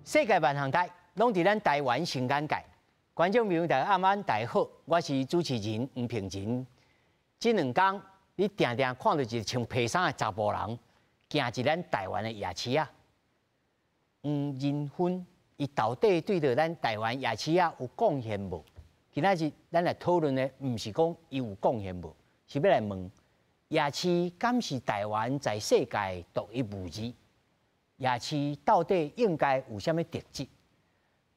世界萬項台，攏佇咱台灣新眼界。觀眾朋友大家暗安，大家好，我是主持人黃平仁。這兩工你定定看到一个穿皮衫的查埔人，行佇咱台灣的夜市仔。黃仁勳，伊到底對著咱台灣夜市仔有貢獻無？今仔日咱來討論的，毋是講伊有貢獻無，是欲來問夜市敢是台灣在世界獨一無二？夜市到底應該有啥物特質，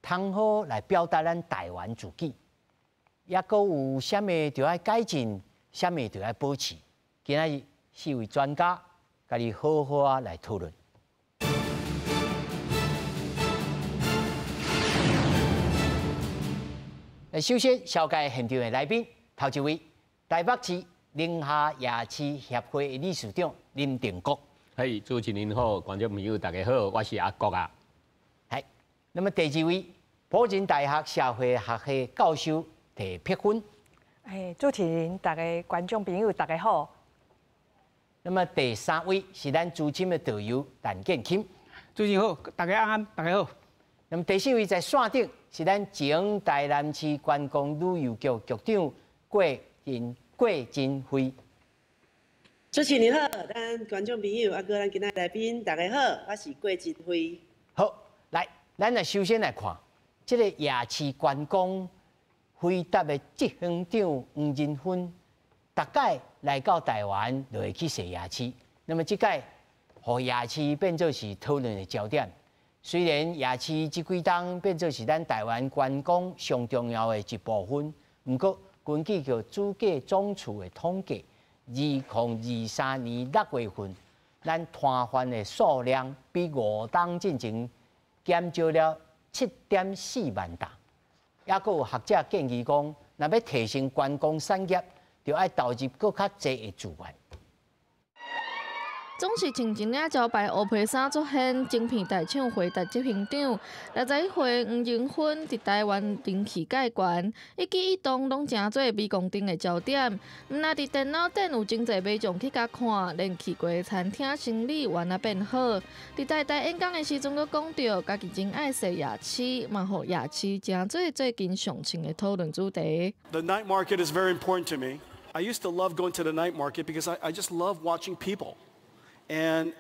通好來表達咱台灣自己？抑閣有啥物著愛改進，啥物著愛保持？今仔日四位專家，共你好好仔來討論。首先，紹介現場的來賓，頭一位，台北市寧夏夜市協會的理事長林定國。嘿，主持人好，觀眾朋友大家好，我是阿國啊。係，那麼第二位，輔仁大學社會學系教授鄭碧芬。哎，主持人，大家觀眾朋友大家好。那麼第三位是咱資深的導遊陳建欽。主持人好，大家安安，大家好。那麼第四位在線頂是咱前台南市觀光旅遊局局長郭真郭真輝。主持人好，咱觀眾朋友啊，閣咱今仔來賓大家好，我是郭真輝。好，來，咱來首先來看這个夜市觀光輝達的執行長黃仁勳，逐擺來到台灣就會去踅夜市。那麼這擺予夜市變做是討論的焦點。雖然夜市這幾冬變做是咱台灣觀光上重要的一部分，毋過根據著主計總處的統計，2023年6月份，咱攤販的數量比5冬進前減少了7.4萬擔。抑閣有學者建議講，若欲提升觀光產業，就愛投入閣較濟的資源。總是穿一領招牌烏皮衫出現，晶片大廠輝達執行長61歲黃仁勳佇台灣人氣蓋懸，一舉一動攏成做鎂光燈的焦點。毋但佇電腦頂有真濟民眾去共看，連去過餐廳生理原來變好。佇台大演講的時陣，閣講著家己真愛踅夜市，嘛予夜市成做最近上衝的討論主題。 The night market is very important to me. I used to love going to the night market because I just love watching people. And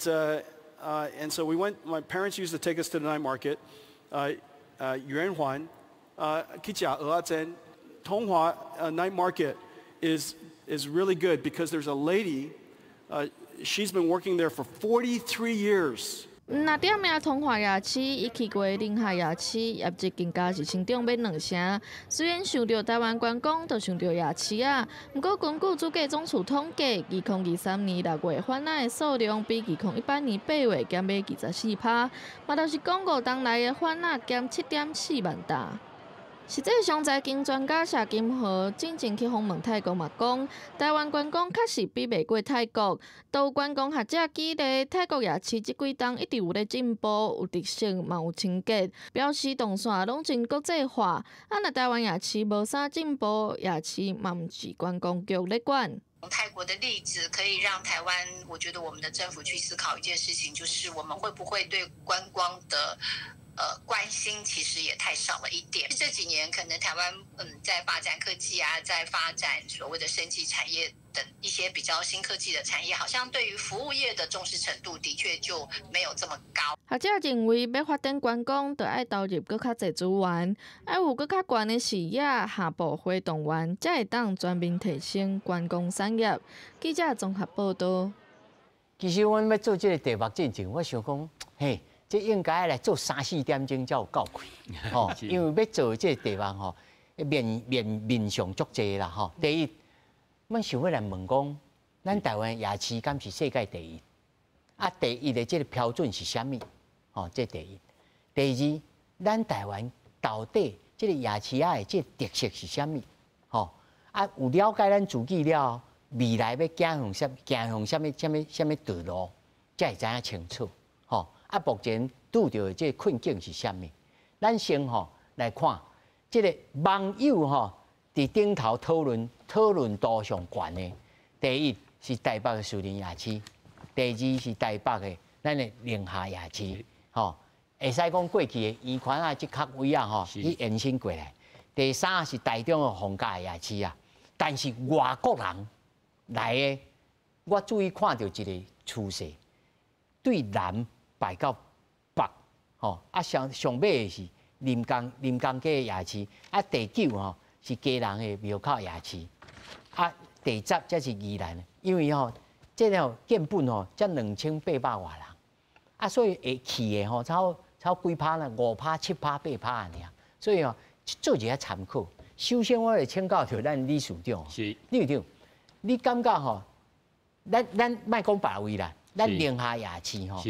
so we went, my parents used to take us to the night market, 圓環, 去食蚵仔煎. 通化 night market is really good because there's a lady, she's been working there for 43 years. 毋若點名通化夜市，伊去過寧夏夜市，業績更加是成長欲兩成。雖然想著台灣觀光，就想著夜市仔，毋過根據主計總處統計，2023年6月販仔的數量比2018年8月減欲24%，嘛就是講5冬來的販仔減7.4萬擔。實際上，財經專家謝金河進前去訪問泰國嘛，講台灣觀光確實比袂過泰國。都有觀光學者舉例，泰國夜市這幾冬一直有咧進步，有特色嘛有清潔，表示動線攏真國際化。啊，若台灣夜市無啥進步，夜市嘛毋是觀光局咧管。泰國的例子可以讓台灣，我覺得我們的政府去思考一件事情，就是我們會不會對觀光的關心其實也太少了一點。這幾年可能台灣在發展科技啊，在發展所謂的生技產業等一些比較新科技的產業，好像對於服務業的重視程度的確就沒有這麼高。學者認為，欲發展觀光，就愛投入閣較濟資源，愛有閣較懸的視野，下部活動員，才會當全面提升觀光產業。記者綜合報道。其實阮欲做這个題目進前，我想講，嘿。這應該來做三四點鐘才有夠氣，吼，因為欲做這个題目吼，面面面向足濟啦，吼。第一，阮想欲來問講，咱台灣夜市敢是世界第一？啊，第一的這个標準是啥物？吼，這第一。第二，咱台灣到底這个夜市仔的這个特色是啥物？吼，啊，有了解咱自己了，未來欲走向啥，走向啥物、啥物、啥物道路，才會知影清楚。吼，啊，目前拄著的這个困境是啥物？咱先吼來看，這个網友吼佇頂頭討論討論度上懸的，第一是台北的士林夜市，第二是台北的咱的寧夏夜市，吼。會使講過去的圓環啊，這較位啊吼，去延伸過來。第三是台中的逢甲夜市啊，但是外國人來的，我注意看著一個趨勢，對南排到北，吼啊上上尾的是臨江街的夜市，啊第九吼是基隆的廟口夜市，啊第十才是宜蘭，因為吼這個建本吼才2800外人，啊所以會去的吼超幾趴啦，5趴、7趴、8趴按呢，所以哦，做一下參考。首先，我來請教著咱理事長，理事長，你感覺吼，咱莫講別位啦，咱寧夏夜市吼，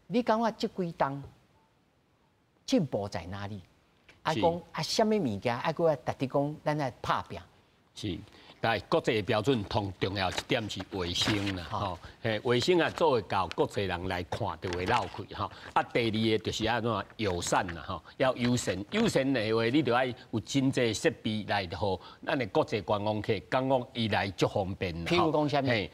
你感覺這幾冬進步在哪裡？啊，講啊，啥物物件啊，閣愛值得講，咱來拍拚。是。但國際標準同重要一點是衛生啦，吼，嘿，衛生啊做會到國際人來看就會落氣吼。啊，第二個就是按怎友善啦，吼，要友善，友善的話，你就愛有真濟設備來予咱的國際觀光客感覺伊來足方便。譬如講啥物？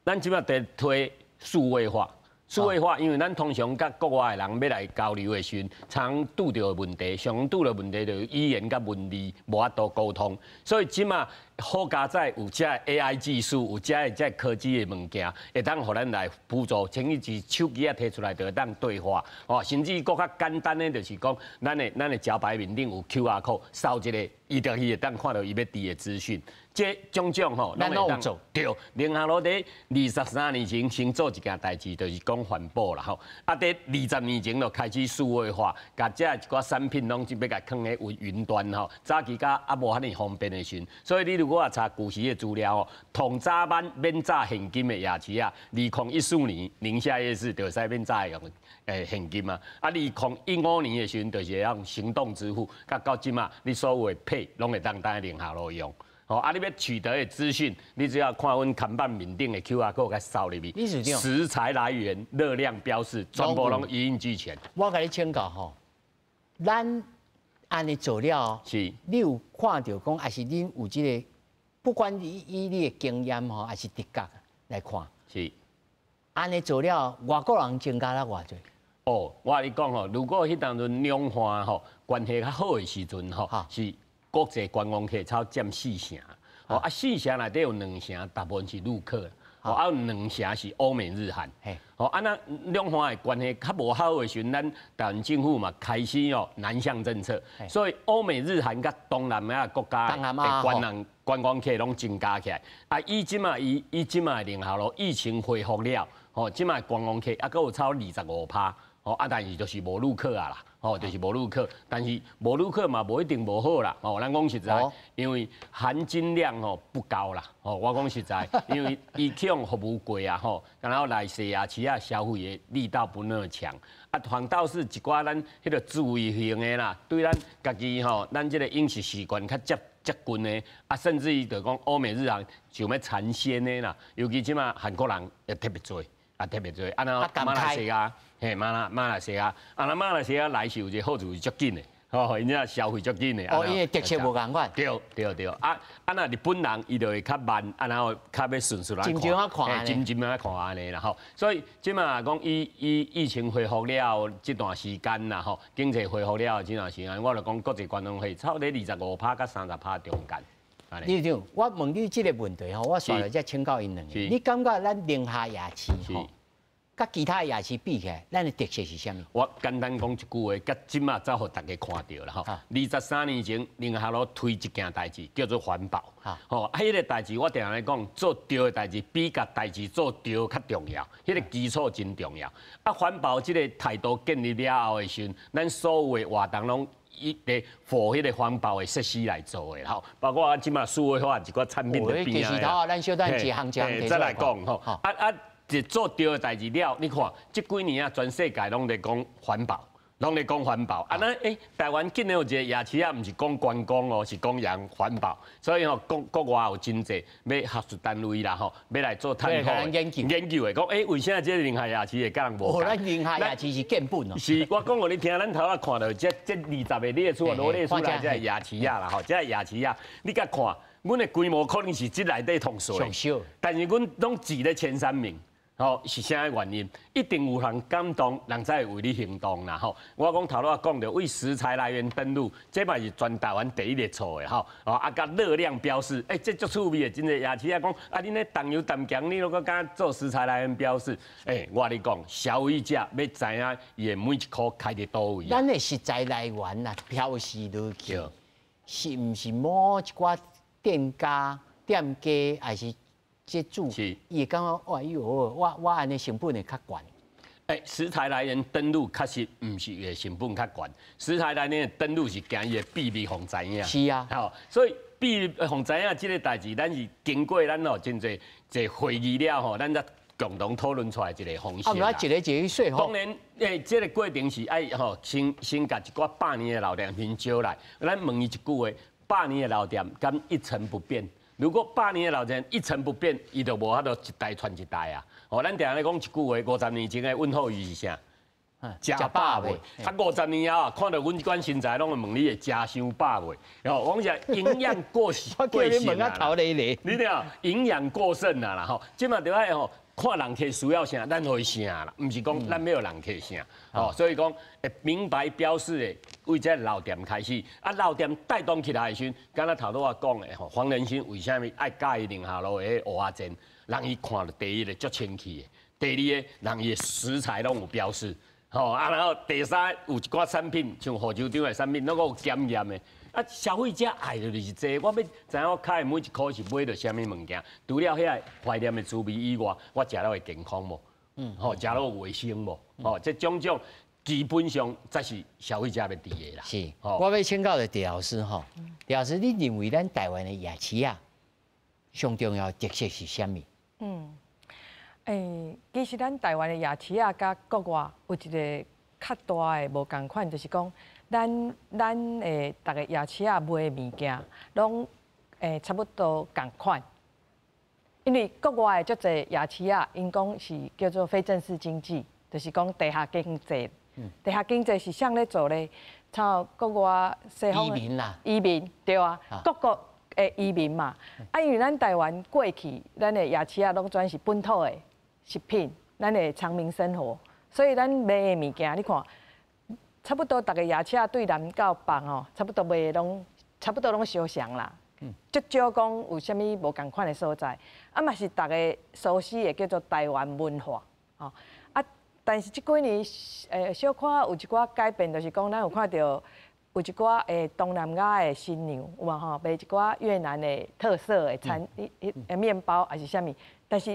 咱這擺佇推數位化。數位化，因為咱通常佮國外的人欲來交流的時陣，常拄著的問題，上拄著問題就是語言佮文字無法度溝通，所以這馬好佳哉有這 AI 技術，有這科技的物件，會當予咱來輔助，甚至是手機仔提出來就會當對話，哦，甚至閣較簡單的，就是講，咱的招牌面頂有 QR code，掃一下，伊就伊會當看著伊欲知的資訊。這種種吼，咱攏有做。對，寧夏路佇23年前先做一件代誌，就是講環保啦吼。啊，佇20年前就開始數位化，共這一寡產品攏欲共囥佇雲端吼。早期較猶無遐爾方便的時陣，所以你如果也查舊時的資料吼，通早晚免紮現金的夜市啊，2014年寧夏夜市就會使免紮用現金啊。啊，2015年的時陣就是會用行動支付，佮到這馬你所有的 Pay 攏會當佇寧夏路用。哦，啊，你欲取得的資訊，你只要看阮看板面頂的 QR code，共掃入去。食材來源、熱量標示，全部攏一應俱全。我共你請教吼，咱按呢做了，你有看著講，抑是恁有這個，不管你以你的經驗吼，抑是直覺來看，按呢做了，外國人增加了偌濟？哦，我共你講吼，如果彼當陣兩岸吼關係較好的時陣吼，是。國際觀光客超佔四成，哦啊四成內底有兩成，大部分是陸客，哦啊有兩成是歐美日韓，哦啊那兩岸的關係較無好的時陣，咱台灣政府嘛開始哦南向政策，所以歐美日韓佮東南亞國家的觀光客攏增加起來，啊以這馬以這馬寧夏路疫情恢復了，吼這馬觀光客猶閣有超25%，吼啊但是就是無陸客啊啦。哦，就是無陸客，但是無陸客嘛，無一定無好啦。哦，咱講實在，因為含金量吼不高啦。哦，我講實在，因為伊去予服務過啊，吼，然後來西夜市啊，消費的力道不那麼強。啊，反倒是一寡咱彼個注意型的啦，對咱家己吼，咱這個飲食習慣較接近的，啊，甚至於就講歐美日韓想欲嘗鮮的啦，尤其這馬韓國人也特別濟，啊特別濟。啊，那馬來西亞。嘿，馬來西亞，啊，那馬來西亞來是有一個好處是足緊的，吼，𪜶這消費足緊的。哦，因為特色無仝款。對對對，啊啊，若日本人伊就會較慢，啊然後較欲順順來看。斟酌仔看。斟酌仔看按呢啦吼，所以這馬講以疫情恢復了這段時間啦吼，經濟恢復了這段時間，我就講國際觀光客差不多25%佮30%中間。理事長，我問你這個問題吼，我紲來才請教𪜶兩個。你感覺咱寧夏夜市吼？佮其他夜市比起來，咱的特色是啥物？我簡單講一句話，佮這馬才予大家看著啦吼。23年前，寧夏路推一件代誌，叫做環保。吼，啊，彼個代誌我定定講，做對的代誌比共代誌做對較重要，彼個基礎真重要。啊，環保這個態度建立了後的時陣，咱所有的活動攏伊佇符彼個環保的設施來做的吼，包括啊，這馬數位化一寡產品的邊啊。咱小等一項一項再來講吼。啊啊！一做對的代誌了，你看這幾年啊，全世界攏佇講環保，攏佇講環保。啊，咱欸，台灣竟然有一個夜市啊，毋是講觀光哦，是講揚環保。所以吼，國外有真濟欲學術單位啦吼，欲來做探討研究研究的，講欸，為啥這個寧夏夜市會佮人無仝？哦，咱寧夏夜市是建本哦。是，我講予你聽，咱頭仔看著這20個你的厝羅列出來這夜市仔啦吼，這夜市仔，你共看，阮的規模可能是這內底上細，上小，但是阮攏擠咧前三名。吼，是啥原因？一定有人感動，人才會為你行動啦！吼，我講頭拄仔講著，為食材來源登錄，這嘛是全台灣第一个做的吼。哦，啊，佮熱量標示，欸，這足趣味的，真濟夜市仔講，啊，恁咧重油淡鹹，你攏閣敢做食材來源標示？欸，我共你講，消費者欲知影伊的每一箍開佇佗位。咱的食材來源啊，標示落去，是毋是某一寡店家、店家，還是？這主伊會感覺，哎喲，我按呢成本會較懸。欸，食材來源登錄確實毋是伊的成本較懸，食材來源登錄是驚伊的秘密予知影。吼，所以秘密予知影這个代誌，咱是經過咱吼真濟濟會議了吼，咱才共同討論出來一个方式。啊，毋一个一個去說服。當然，欸，這个過程是愛吼先共一寡百年的老店先招來，咱問伊一句話：百年的老店敢一成不變？如果百年的老店一成不變，伊就無法度一代傳一代啊！哦，咱定定咧講一句話，50年前的問候語是啥？食飽未？啊，50年後看著阮這款身材，攏會問你會食傷飽未？哦，我講是營養過過剩啊！你聽，營養過剩啊啦吼！這嘛著愛吼看人客需要啥，咱予伊啥啦，毋是講咱欲人客啥。哦，所以講會明白標示的，為這老店開始，啊老店帶動起來的時陣，敢若頭拄仔講的吼，黃仁勳為啥物愛佮意寧夏路的蚵仔煎？人伊看著第一个足清氣的，第二个人伊的食材攏有標示，吼啊，然後第三有一寡產品，像賀州長的產品，攏有檢驗的。啊，消費者愛的就是這個，我欲知影我尻的每一箍是買著啥物物件，除了遐懷念的滋味以外，我食了會健康無？吼，食了有衛生無？吼，這種種基本上才是消費者欲佇的啦。是，我欲請教著鄭老師吼，鄭老師，你認為咱台灣的夜市仔上重要的特色是啥物？嗯，欸，其實咱台灣的夜市仔佮國外有一个較大的無仝款，就是講咱的逐个夜市仔賣的物件，攏欸差不多仝款。因為國外的足濟夜市仔，𪜶講是叫做非正式經濟，就是講地下經濟。地下經濟是啥咧做咧？像國外西方移民啦，移民對啊，各國的移民嘛。啊，因為咱台灣過去，咱的夜市仔攏專是本土的食品，咱的常民生活，所以咱賣的物件，你看，差不多逐个夜市仔對南到北吼，差不多賣的攏差不多攏相像啦。足少講有啥物無仝款的所在，啊嘛是逐个熟悉的叫做台灣文化，吼啊！但是這幾年，小可有一寡改變，就是講咱有看著有一寡東南亞的新娘，有無吼？賣一寡越南的特色的餐，彼麵包抑是啥物？但是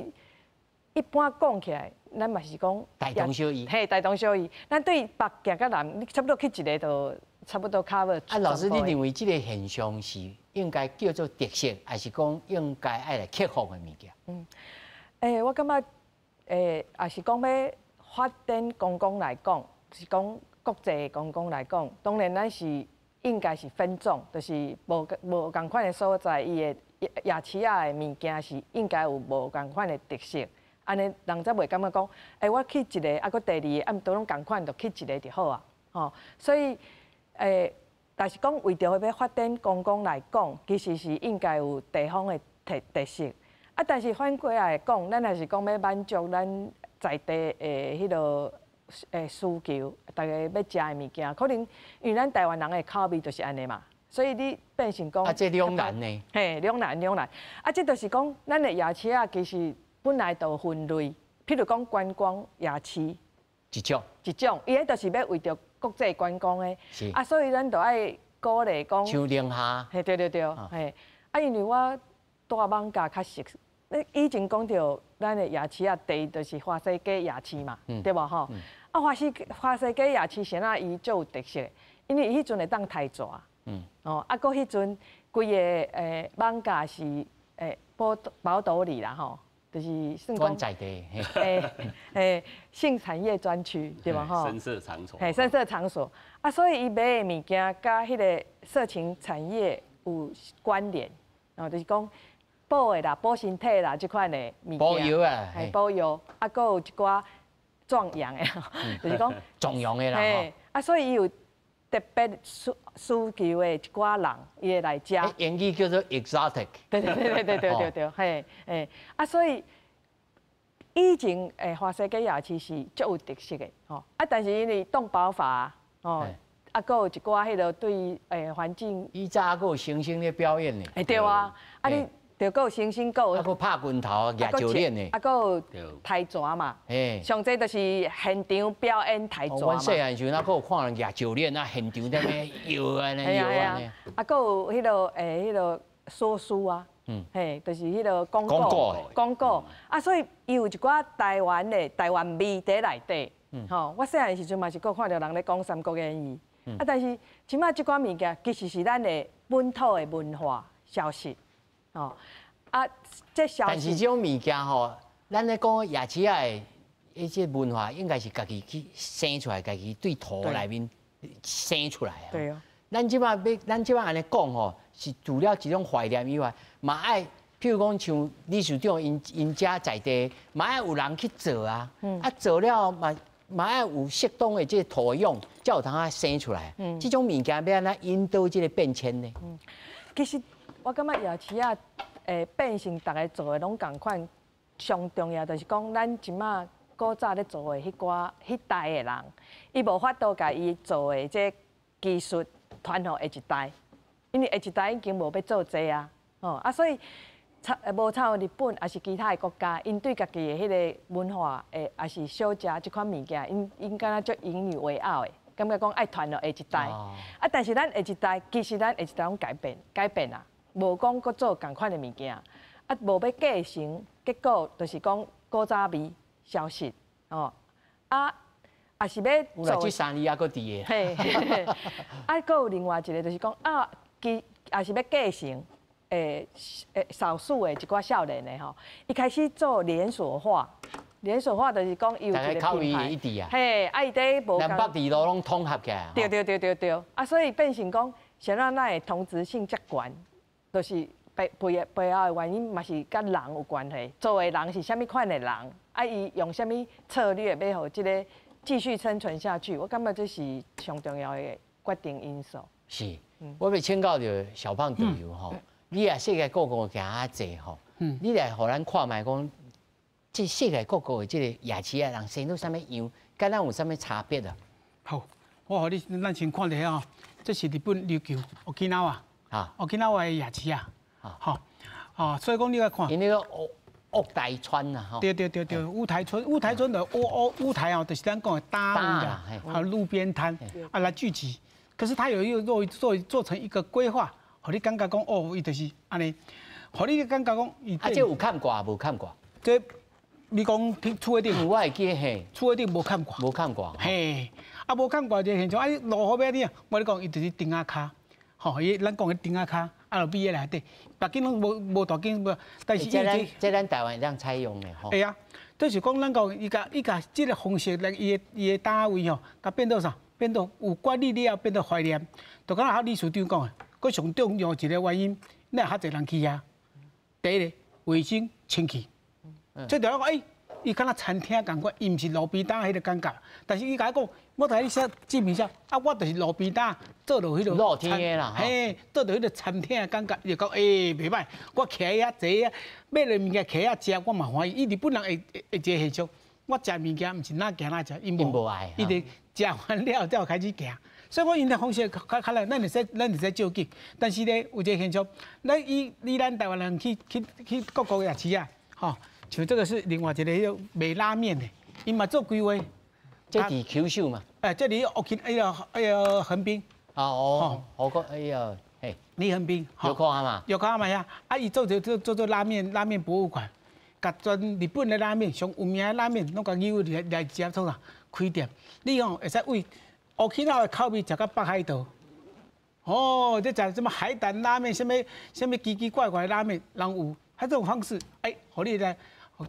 一般講起來，咱嘛是講大同小異。嘿，大同小異。咱對北行到南，你差不多去一个就差不多 cover。啊，老師，你認為這个現象是應該叫做特色，抑是講應該愛來克服的物件？嗯，欸，我感覺，欸，抑是講欲發展觀光來講，是講國際觀光來講，當然咱是應該是分眾，就是無仝款的所在，伊的夜市仔的物件是應該有無仝款的特色，按呢人才袂感覺講，欸，我去一个，啊，閣第二个，啊，毋都攏仝款，就去一个就好啊，吼，所以，欸，但是講為著欲發展觀光來講，其實是應該有地方的特色。啊，但是反過來講，咱若是講欲滿足咱在地的彼个需求，逐家欲食的物件，可能因為咱台灣人的口味就是按呢嘛，所以你變成講啊，這兩難呢？嘿，兩難兩難。啊，這就是講，咱的夜市仔其實本來就有分類，譬如講觀光夜市一種，一種，伊彼就是欲為著國際觀光的，啊，所以咱就愛鼓勵講，像寧夏，嘿，對對對，嘿，啊，因為我蹛艋舺較熟，你以前講著咱的夜市仔，第一就是華西街夜市嘛，對無吼？啊，華西街夜市啥伊足有特色，因為伊彼陣會當刣蛇，哦，啊，閣彼陣規个艋舺是寶斗里啦吼，就是算講在地，欸性產業專區對無吼？聲色場所，嘿，聲色場所啊，所以伊賣的物件佮彼个色情產業有關聯，哦，就是講補的啦、補身體啦，這款的物件，補藥啊，嘿，補藥，啊，閣有一寡壯陽的，就是講壯陽的啦，吼。啊，所以伊有特別需求的一寡人，伊會來遮。英語叫做 exotic。對對對對對對對，嘿，嘿，啊，所以以前華西街夜市是足有特色的吼，啊，但是因為動保法吼，啊，閣有一寡彼个對環境，以早閣有猩猩咧表演呢。欸對啊，啊你著閣有猩猩，閣有，啊閣拍拳頭、舉石鏈的，啊閣有跆拳嘛，上濟就是現場表演跆拳嘛。阮細漢時陣啊，閣有看人舉石鏈啊，現場在咧搖按呢搖按呢。啊，閣有彼个說書啊。嘿，就是彼个廣告，廣告啊，所以伊有一寡台灣的台灣味佇內底，吼。我細漢時陣嘛是閣看著人咧講《三國演義》，啊，但是這擺這寡物件其實是咱的本土的文化消失，吼。啊，這消失。但是這種物件吼，咱咧講夜市仔的彼這文化，應該是家己去生出來，家己對土內面生出來啊。對啊。咱這擺欲，咱這擺按呢講吼，是除了一種懷念以外，嘛愛，譬如講像理事長𪜶𪜶遮在地，嘛愛有人去做啊。啊，做了嘛嘛愛有適當的這個土壤，才有通啊生出來。這種物件欲按怎引導這個變遷呢？其實我感覺夜市仔，變成逐个做的攏仝款，上重要就是講咱這擺古早咧做的彼寡彼代的人，伊無法度共伊做的這技術傳予下一代，因為下一代已經無欲做這啊，吼啊，所以差無像日本，抑是其他的國家，𪜶對家己的彼个文化，抑是小食這款物件，𪜶𪜶敢若足引以為傲的，感覺講愛傳予下一代。啊，但是咱下一代，其實咱下一代攏改變改變啊，無講閣做仝款的物件，啊，無欲繼承，結果就是講古早味消失，吼啊。也是欲做，這三年猶閣佇的。嘿，啊，閣有另外一个就是講啊，其也是欲繼承，少數的一寡少年的吼，伊開始做連鎖化，連鎖化就是講伊有一個品牌，嘿，啊，伊佇無南北二路攏統合起來。對對對對對，啊，所以變成講，啥咱咱的同質性遮懸，就是背背背後的原因嘛是佮人有關係，做的人是啥物款的人，啊，伊用啥物策略欲予這个繼續生存下去，我感覺這是上重要的決定因素。是，我欲請教著小胖導遊吼，你也世界各國行遮濟吼，你來予咱看覓講，這世界各國的這個夜市仔人生做啥物樣，佮咱有啥物差別啊？好，我予你，咱先看一下吼，這是日本琉球沖縄啊，沖縄的夜市啊，吼，啊，所以講你來看。𪜶那个屋台村啊，對對對對，屋台村，屋台村的屋屋屋台哦，就是咱講的擔啦，還有路邊攤啊來聚集。可是他有又做做做成一個規劃，予你感覺講哦，伊就是按呢，予你感覺講伊。啊，這有崁掛無崁掛？這你講厝的頂，我會記嘿，厝的頂無崁掛，無崁掛。嘿，啊無崁掛這個現象，啊路好欲按怎？我咧講，伊就是釘仔跤，吼，伊咱講的釘仔跤。啊，就米的內底，別間攏無無大間無，但是這咱這咱台灣會當採用的吼。會啊，就是講咱講伊共伊共這个方式來伊的伊的單位吼，共變做啥？變做有管理了後變做懷念。就敢若理事長講的，閣上重要一個原因，哪會較濟人去遐？第一个衛生清氣，這就講欸，伊敢若餐廳仝款，伊毋是路邊攤彼个感覺。但是伊共我講，我共你寫證明啥？啊，我就是路邊攤做落彼个露天的啦，嘿，做落彼个餐廳的感覺，伊就講欸，袂䆀，我徛遐坐遐，買了物件徛遐食，我嘛歡喜。伊日本人會會會一个現象，我食物件毋是哪行哪食，伊無愛，伊得食完了才有開始行。所以講𪜶的方式較較來，咱會使咱會使借鏡。但是咧，有一個現象，咱以以咱台灣人去去去各國夜市啊，吼。像這個是另外一個彼个賣拉麵的，伊嘛做規劃。這佇九州嘛？欸，這佇沖彼个橫濱。啊哦，好個，哎呀，嘿。佇橫濱。有看嘛？有看嘛呀？啊，伊做做做做拉麵拉麵博物館，共全日本的拉麵上有名的拉麵，攏共邀來來遮創啥開店。你吼會使為沖繩的口味食到北海道。哦，這食什麼海膽拉麵，啥物啥物奇奇怪怪的拉麵，攏有。他這種方式，欸，予你來。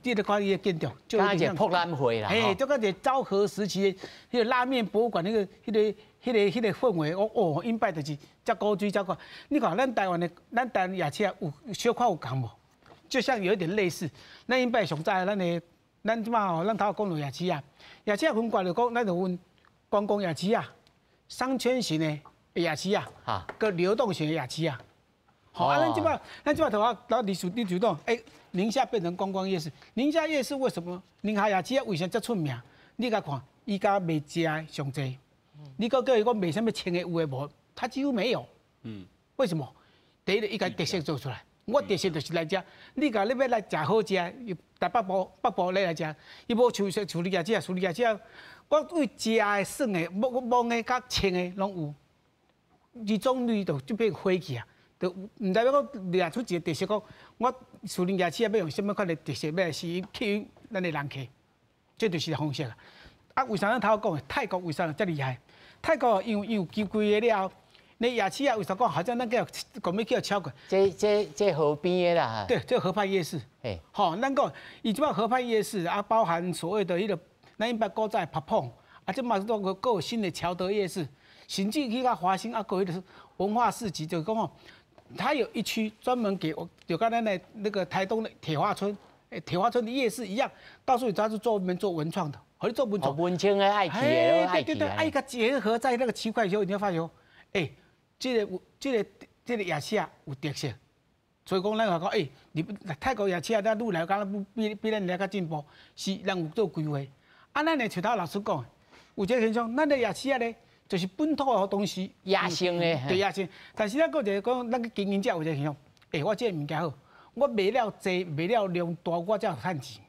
你咧看伊的建築，就一個博覽會啦，嘿，就佮一個昭和時期的彼个拉麵博物館，彼个、彼个、彼个、彼个氛圍，哦哦，𪜶擺就是遮古錐遮個。你看咱台灣的，咱台灣夜市有小可有仝無？就像有一點類似。咱𪜶擺上早咱的，咱這擺吼，咱頭講著夜市啊，夜市分掛就講，咱就分觀光夜市啊、商圈型的夜市啊，佮流動型的夜市啊。好啊，咱這擺頭啊，然後李處長，哎，寧夏變成觀光夜市，寧夏夜市為什麼？寧夏夜市啊，為啥遮出名？你共看，伊家賣食的上濟，你閣叫伊講賣啥物穿的有的無，他幾乎沒有。為什麼？第一個，伊共特色做出來，我特色就是來遮，你共你欲來食好食，台北部北部你來食，伊無像說樹林夜市啊，樹林夜市啊，我對食的、耍的、摸摸的、佮穿的攏有，二種類就就變火去啊。就毋知欲講掠出一個特色，講我士林夜市啊，欲用啥物款的特色，欲來吸引咱的人客，這就是方式啊。啊，為啥咱頭講的泰國為啥遮厲害？泰國因為伊有規個了後，你夜市啊，為啥講好像咱叫講欲叫超過？這河邊的啦。對，這河畔夜市。嘿，吼，咱講伊這擺河畔夜市啊，包含所謂的彼個咱一般古早的拍碰，啊，這嘛是閣有新的橋德夜市，甚至去到華興啊，閣彼個文化市集，就是講哦。它有一區專門給我，就剛才那個台東的鐵花村，鐵花村的夜市一樣，告訴你他是專門做文創的，和你做文創。文青的愛去的，對對對，愛個結合在那個區塊以後，你會發現，哎，這個夜市啊有特色，所以講咱話講，哎，你泰國夜市啊，咱愈來敢比咱來較進步，是人有做規劃。啊，咱的像頭老師講，有這個現象，咱的夜市啊咧。就是本土的東西，野生的，對野生。但是咱閣一個講，咱個經營者有一個現象，欸，我這個物件好，我賣了濟，賣了量大，我才有趁錢。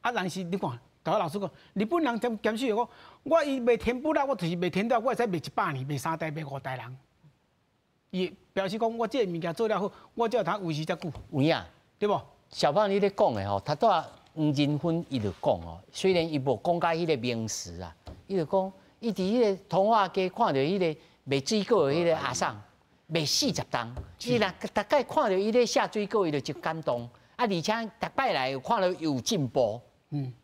啊，人是你看，頭老師講，日本人減少講，我伊賣天婦羅，我就是賣天婦羅，我會使賣100年，賣三代，賣五代人。伊表示講，我這個物件做了好，我才有通維持遮久。有影，對無？小胖你咧講的吼，頭拄仔黃仁勳伊就講哦，雖然伊無講甲彼個名詞啊，伊就講。伊佇彼個通化街看著彼個賣水果的彼個阿嬸，賣40冬，伊若逐擺看著伊咧卸水果，伊就真感動。啊，而且逐擺來看著有進步，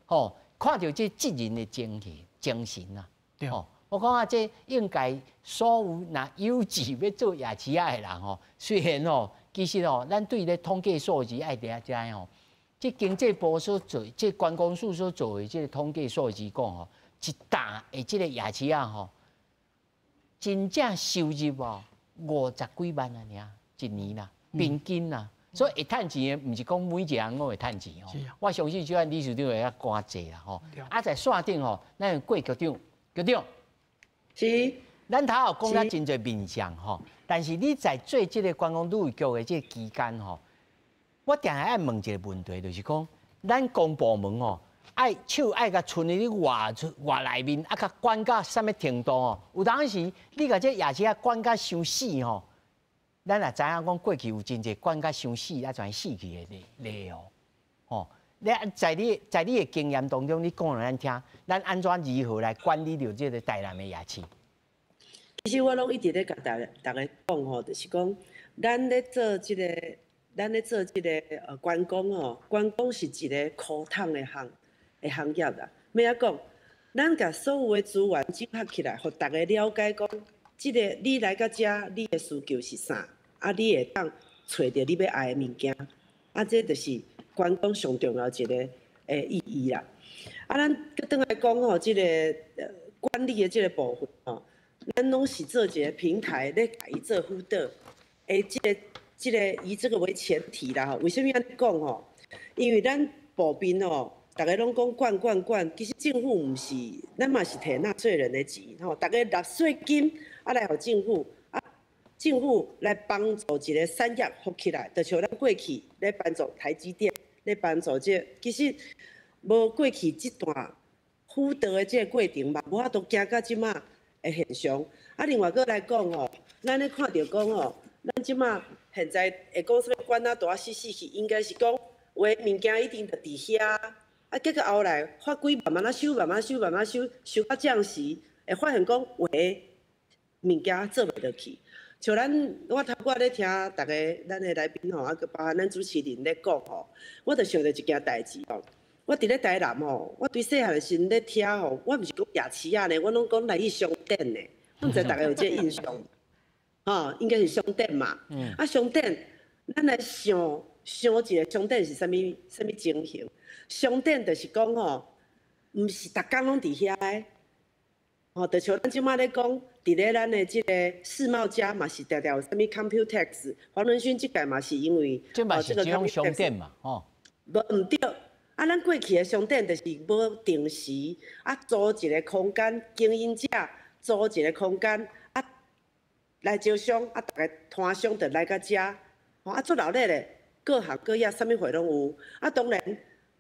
吼，看著這職人的精神啊，吼，我感覺這應該所有若有志欲做夜市仔的人吼，雖然吼，其實吼，咱對咧統計數字愛佇遐知吼，這經濟部所做，這觀光署所做的這個統計數字講吼。一擔的這個夜市仔吼，真正收入哦50幾萬啊，爾一年啦，平均啦，所以會趁錢的，毋是講每一個人攏會趁錢哦。我相信這款理事長會較關濟啦吼。啊，在線頂吼，咱有郭局長，局長是。咱頭有講了真濟面向吼，但是你在做這個觀光旅遊局的這個期間吼，我定定愛問一個問題，就是講咱公部門吼，愛手愛共伸佇外出外內面，啊，共管到啥物程度吼？有當時你共這夜市仔管甲傷死吼，咱也知影講過去有真濟管甲傷死，啊，全死去的例哦，吼！你在你的經驗當中，你講予咱聽，咱按怎如何來管理著這個台南的夜市？其實我攏一直咧共逐家講吼，就是講咱咧做這個觀光吼，觀光是一個箍桶的行業啦。欲按講，咱共所有的資源整合起來，予逐家了解講，這個你來到遮，你的需求是啥？啊，你會當揣著你欲愛的物件，啊，這就是觀光上重要一個意義啦。啊，咱閣轉來講吼，這個管理的這個部分吼，咱攏是做一個平台咧，共伊做輔導。欸，這個以這個為前提啦吼。為啥物按呢講吼？因為咱部邊吼，逐家攏講管管管，其實政府毋是，咱嘛是提納稅人的錢吼，逐家納稅金啊來予政府，啊政府來幫助一個產業復起來，就像咱過去咧幫助台積電，咧幫助這個，其實無過去這段輔導的這個過程嘛，無法度行到這馬的現象。啊，另外閣來講吼，咱咧看著講吼，咱這馬現在會講啥物管啊大死死去，應該是講有的物件一定著佇遐。啊，結果後來法規慢慢仔修，慢慢修，慢慢修，修到這時，會發現講有的物件做袂落去。像咱，我頭拄仔咧聽逐家咱的來賓吼，啊，閣包含咱主持人咧講吼，我就想著一件代誌吼。我佇咧台南吼，我對細漢的時陣咧聽吼，我毋是講夜市仔呢，我攏講來去商店呢。我毋知逐家有這個印象，吼，應該是商店嘛。啊，商店，咱來想想一下，商店是啥物啥物情形？商店就是講吼，毋是逐工攏佇遐的，吼，就像咱這馬咧講，伫咧咱的這个世貿街嘛是定定有啥物 Computex，黃仁勳這屆嘛是因為這嘛是這種商店嘛，吼。無毋對，啊，咱過去的商店就是無定時，啊，租一个空間，經營者租一个空間，啊，來招商，啊，逐个攤商就來到遮，吼，啊，足熱鬧咧，各行各業啥物貨攏有，啊，當然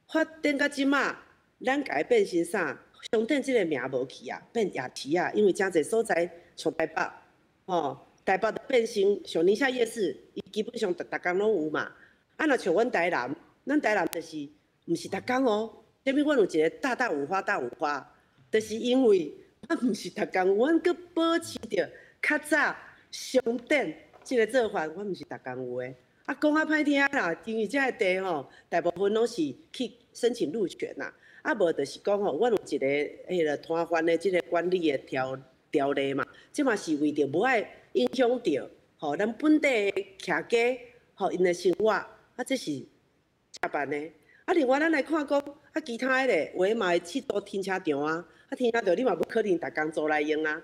發展到這馬，咱共伊變成啥？商店這个名無去啊，變夜市啊，因為誠濟所在像台北，吼，台北就變成像寧夏夜市，伊基本上逐逐工攏有嘛。啊，若像阮台南，咱台南就是毋是逐工哦。啥物？阮有一个大大五花大五花，就是因為阮毋是逐工，阮閣保持著較早商店這个做法，阮毋是逐工有的。啊，講較歹聽啦，因為這个地吼，大部分攏是去申請路權啦。啊，無就是講吼，阮有一個彼个攤販的這个管理的條例嘛，這嘛是為著無愛影響著吼咱本地的徛家吼𪜶的生活，啊，這是正辦的。啊，另外咱來看講，啊，其他的咧，有的嘛會去租停車場啊，啊，停車場你嘛無可能逐工租來用啊，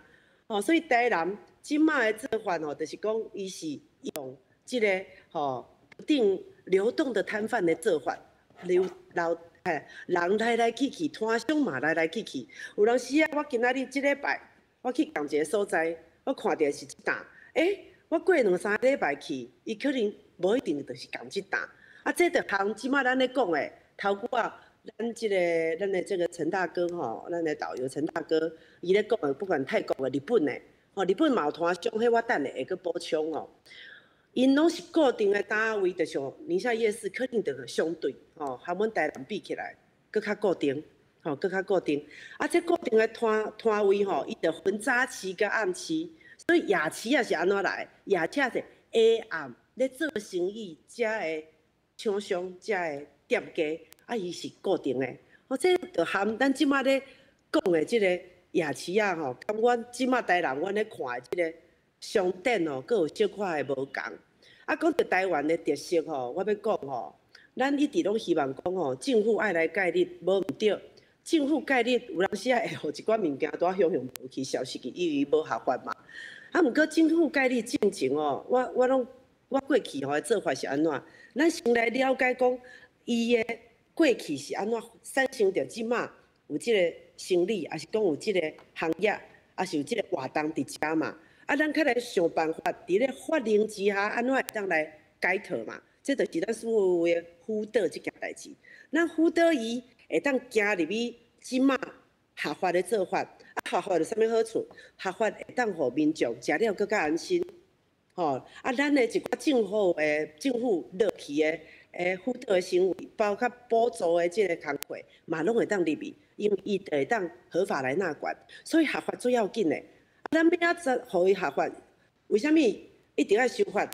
吼，所以台南這馬的做法吼，就是講伊是用這个吼不定流動的攤販的做法，流流。嘿，人來來去去，攤商嘛來來去去。有當時啊，我今仔日這禮拜我去仝一个所在，我看著是這檔，欸，我過兩三禮拜去，伊可能無一定就是仝這檔。啊，這就和這馬咱咧講的，頭拄仔，咱這個咱的這個陳大哥吼，咱的導遊陳大哥，伊咧講的，不管泰國的、日本的，吼，日本嘛有攤商，彼我等下會閣補充哦。𪜶攏是固定的單位，就像寧夏夜市，可能就相對吼，和阮台南比起來，閣較固定，吼，閣較固定。啊，這固定的攤位吼，伊就分早市佮暗市，所以夜市也是按怎來？夜市是下暗咧做生意，遮的廠商、遮的店家，啊，伊是固定的。哦，這就含咱這馬咧講的這個夜市仔吼，佮阮這馬台南阮咧看的這個商店哦，閣有小可的無仝。啊，講著台灣的特色吼，我欲講吼，咱一直攏希望講吼，政府愛來介入，無毋對。政府介入有當時仔會予一寡物件拄仔向向無去消失去，因為無合法嘛。啊，毋過政府介入進前哦，我攏我過去吼的做法是按怎？咱先來了解講，伊的過去是按怎產生著這馬有這個生理，抑是講有這個行業，抑是有這個活動佇遮嘛？啊，咱較來想辦法，佇咧法令之下，按怎會當來解套嘛？這就是咱所謂的輔導這件代誌。咱輔導伊會當行入去這馬合法的做法，啊，合法有啥物好處？合法會當予民眾食了閣較安心，吼！啊，咱的一寡政府落去的輔導的行為，包括補助的這個工課，嘛攏會當入去，因為伊會當合法來納管，所以合法最要緊的。咱欲按怎予伊合法？為啥物一定愛修法？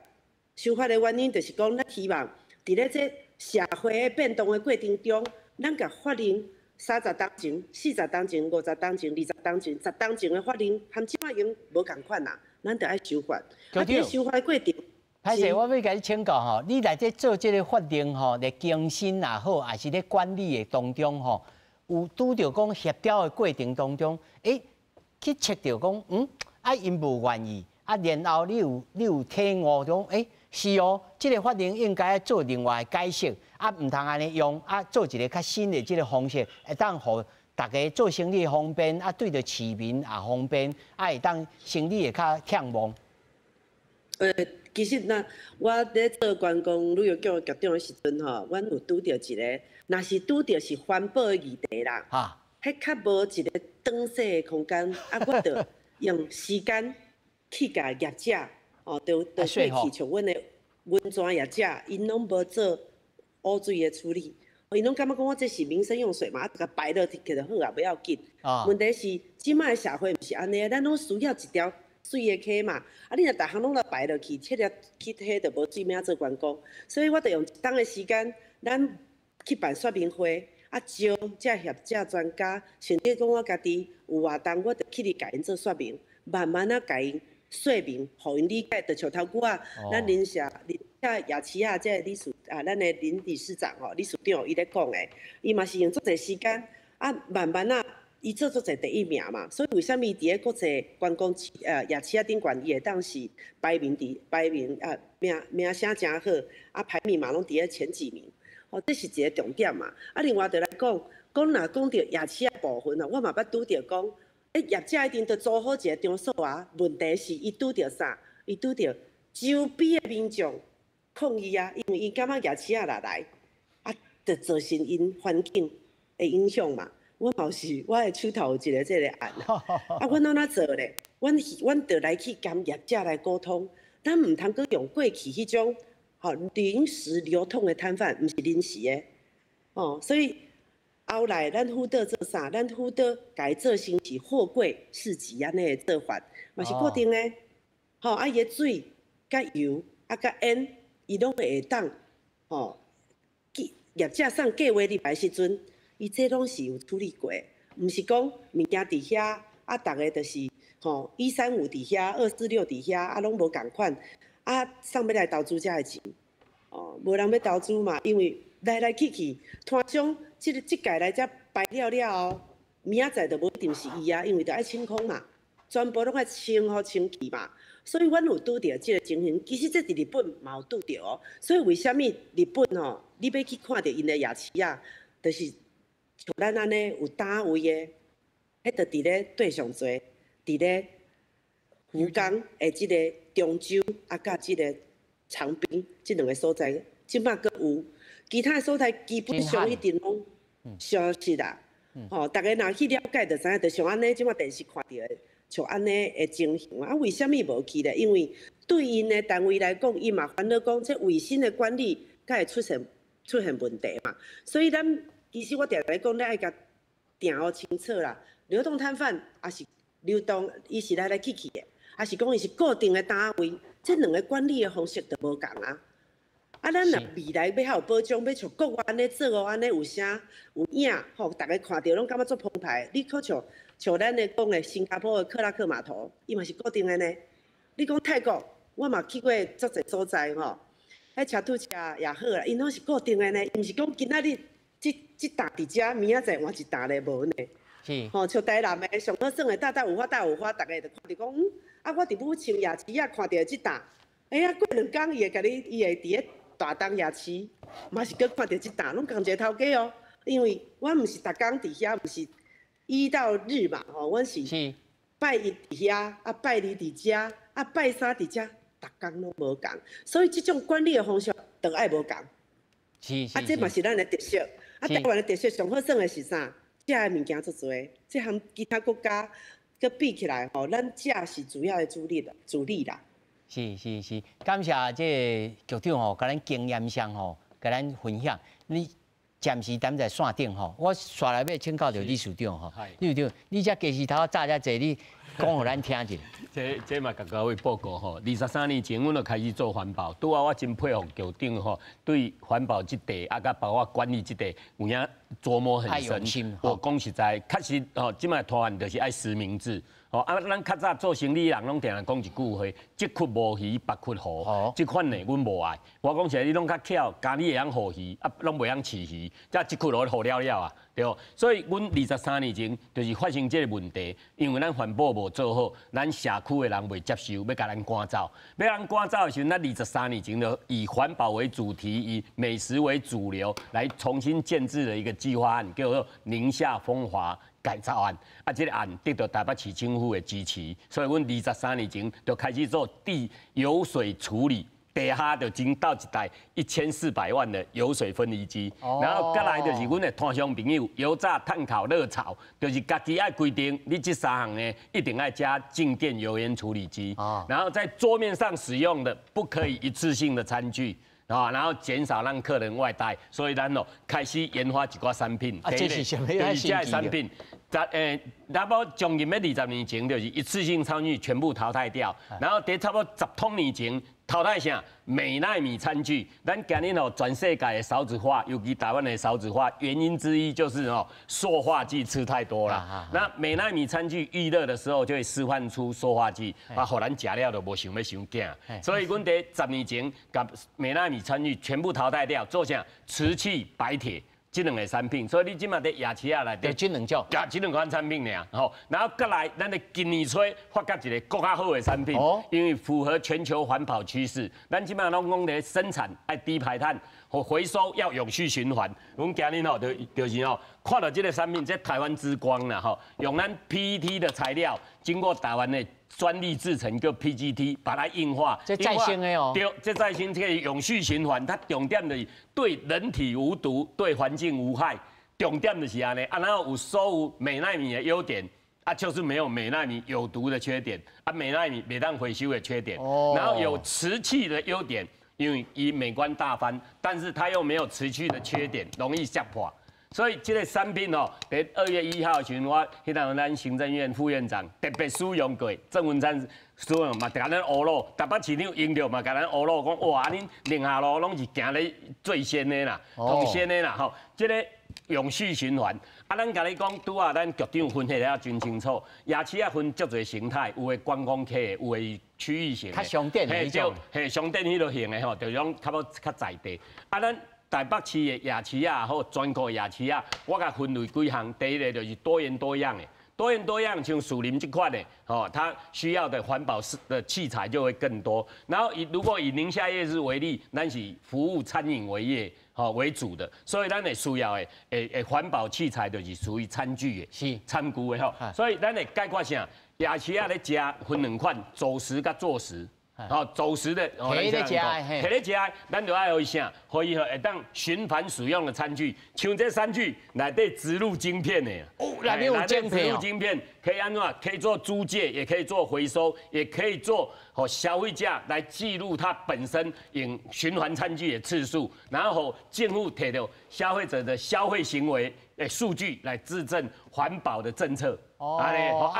修法的原因就是講，咱希望佇咧這社會的變動的過程中，咱共法令30冬前、40冬前、50冬前、20冬前、10冬前的法令，和這馬已經無仝款啦，咱著愛修法。啊，佇修法的過程，歹勢，我欲共你請教吼，你來這做這个法令吼，咧更新也好，抑是咧管理的當中吼，有拄著講協調的過程當中，欸，去測著講，啊，𪜶無願意，啊，然後你有體悟講，欸，是哦，這个法令應該做另外的解釋，啊，毋通按呢用，啊，做一个較新的這个方式，會當予大家做生意方便，啊，對著市民也方便，啊，會當生意會較暢旺。其實若我咧做觀光旅遊局局長的時陣吼，阮有拄著一个，若是拄著是環保的議題啦，彼較無一个轉踅的空間，啊，我就用時間去共業者，哦，就過去像阮的溫泉業者，𪜶攏無做污水的處理，𪜶攏感覺講我這是民生用水嘛，啊，共排落去就好啊，無要緊。問題是這馬的社會毋是按呢，咱攏需要一條水的溪嘛，啊，你若逐項攏來排落去，切了去彼就無水欲按怎做觀光，所以我就用一冬的時間，咱去辦說明會，啊，招這業者專家，甚至講我家己有活動，我就去共𪜶做說明，慢慢仔共𪜶說明，予𪜶理解。就像頭拄仔，咱寧夏夜市仔這个理事啊，咱的林理事長吼，理事長伊咧講的，伊嘛是用足濟時間，啊，慢慢仔伊做足濟第一名嘛，所以為啥物佇咧國際觀光夜市仔頂懸，伊會當是排名佇排名啊名名聲誠好，啊排名嘛攏佇咧前幾名，哦，這是一個重點嘛。啊，另外就來講，講若講著夜市仔部分哦，我嘛捌拄著講，欸業者一定著租好一個場所啊，問題是伊拄著啥？伊拄著周邊的民眾抗議啊，因為伊感覺夜市仔若來，啊，就造成𪜶環境的影響嘛。我嘛是，我的手頭有一個這個案啊，阮按怎做咧？阮著來去共業者來溝通，咱毋通閣用過去彼種吼臨時流通的攤販，毋是臨時的，哦，所以後來咱輔導做啥？咱輔導共伊做成是貨櫃市集按呢的做法，嘛是固定的，吼啊伊的水、佮油啊佮煙，伊攏會當吼，業者送計劃入來時陣。伊這攏是有處理過，毋是講物件佇遐，啊，逐个就是吼一三五佇遐，二四六佇遐，啊，攏無仝款，啊，啥欲來投資遮的錢？哦，無人欲投資嘛，因為來來去去，攤商這個這屆來遮擺了了後，明仔載就無一定是伊啊，因為著愛清空嘛，全部攏愛清好清氣嘛，所以阮有拄著這個情形，其實這佇日本嘛有拄著哦。所以為啥物日本吼，你欲去看著𪜶的夜市仔，就是。像咱按呢有單位的，彼就佇咧對上濟，佇咧福岡的這個中洲啊，佮這個長濱這兩个所在，這擺閣有，其他的所在基本上一定攏消失啦。吼，逐家若去了解就知影，就像按呢，這擺電視看著的，像按呢的情形啊。為啥物無去咧？因為對𪜶的單位來講，伊嘛煩惱講，這衛生的管理才會出現問題嘛。所以咱。其實我定定講，你愛共定予清楚啦。流動攤販也是流動，伊是來來去去的，抑是講伊是固定的單位，這兩个管理的方式就無仝啊。啊，咱若未來欲較有保障，欲像國外按呢做哦，按呢有聲有影，吼，逐家看著攏感覺足澎湃。你可像像咱的講的新加坡的克拉克碼頭，伊嘛是固定的呢。你講泰國，我嘛去過足濟所在吼，彼車渡車也好啦，𪜶攏是固定的呢，毋是講今仔日。這這擔佇遮，明仔載換一擔咧，無呢。吼，像台南的上好耍的，大大有花大有花，逐家就看著講，嗯，啊，我佇武清夜市仔看著這擔，哎呀，過兩工伊會共你，伊會佇咧大東夜市，嘛是閣看著這擔，攏仝一个頭家哦。因為我毋是逐工佇遐，毋是一到日嘛，吼，阮是拜一佇遐，啊拜二佇遮，啊拜三佇遮，逐工攏無仝，所以這種管理的方式都愛無仝。啊，這嘛是咱的特色。啊，台灣的特色上好耍的是啥？食的物件足濟，這和其他國家閣比起來吼，咱食是主要的主力的主力啦。是是是，感謝這個局長吼，共咱經驗上吼，共咱分享。你暫時踮在線頂吼，我紲來欲請教著理事長吼。理事長，你這雞絲頭早遮濟，你講予咱聽一下。這這嘛共各位報告吼，23年前，阮就開始做環保。拄仔我真佩服局長吼，對環保這塊啊，佮包括管理這塊，有影琢磨很深。我講實在，確實吼，這擺台灣就是愛實名制。吼啊，咱較早做生理人攏定定講一句話：這窟無魚，別窟魚。這款的阮無愛。我講實在，你攏較巧，家己會曉捕魚，啊，攏袂曉飼魚，這這窟落予了了啊，對無？所以，阮23年前就是發生這个問題，因為咱環保無做好，咱社區的人袂接受，欲共咱趕走。欲咱趕走的時陣，咱二十三年前就以環保為主題，以美食為主流，來重新建置了一個計劃案，叫做寧夏風華改造案。啊，這个案得到台北市政府的支持，所以阮二十三年前就開始做地油水處理。地下就整到一台1400萬的油水分離機，然後閣來就是阮的攤商朋友油炸、炭烤、熱炒，就是家己愛規定，你這三項呢一定愛加靜電油煙處理機，然後在桌面上使用的不可以一次性的餐具。啊，然後減少讓客人外帶，所以咱哦開始研發一寡產品。啊，這是啥物？就是這个產品，差不多將近欲20年前，就是一次性餐具全部淘汰掉，然後佇差不多十通年前淘汰啥？美耐米餐具。咱今日哦，全世界的少子化，尤其台灣的少子化，原因之一就是哦，塑化劑吃太多了。那美耐米餐具預熱的時候就會釋放出塑化劑，啊，予咱食了就無想欲生囝。所以阮佇10年前，共美耐米餐具全部淘汰掉，做啥？瓷器白鐵。這兩个產品，所以你這馬佇夜市仔內底，就這兩種，就這兩款產品爾，吼。然後閣來，咱佇今年初發覺一个閣較好的產品，因為符合全球環保趨勢。咱這馬攏講佇生產愛低排碳和回收要永續循環。阮今日吼就是吼，看到這个產品，這台灣之光啦吼，用咱 PET 的材料，經過台灣的專利製程叫 PGT，把它硬化。這再生的哦。對，這再生這个永續循環，它重點就是對人體無毒，對環境無害。重點就是按呢，啊，然後有所有美耐敏的優點，啊，就是沒有美耐敏有毒的缺點，啊，美耐敏袂當回收的缺點。然後有瓷器的優點，因為伊美觀大方，但是它又沒有瓷器的缺點，容易摔破。所以這个產品哦，佇2月1號的時陣，我彼當咱行政院副院長特別使用過，鄭文燦使用嘛，共咱呵咾，台北市長用著嘛，共咱呵咾，講哇，恁寧夏路攏是行咧最先的啦，頭先的啦，吼，這个永續循環。啊，咱共你講，拄仔咱局長分析了真清楚，夜市仔分足濟形態，有的觀光客的，有的區域性的，較商店的彼種，嘿，商店彼落型的吼，就種較無較在地。啊，咱台北市的夜市仔好，全國夜市仔，我共分類幾項。第一个就是多元多樣的，多元多樣像樹林這款的，吼，它需要的環保的器材就會更多。然後以如果以寧夏夜市為例，咱是服務餐飲為業，吼為主的，所以咱會需要的環保器材就是屬於餐具的，餐具的吼。所以咱會解決啥？夜市仔咧食分兩款，走食佮坐食。吼，走食的，提咧食的，提咧食的，咱就愛予伊啥？予伊會當循環使用的餐具，像這餐具內底植入晶片的，哦，內面有晶片，植入晶片可以按怎？可以做租借，也可以做回收，也可以做予消費者來記錄它本身用循環餐具的次數，然後政府提著消費者的消費行為的數據來制定環保的政策。哦，啊，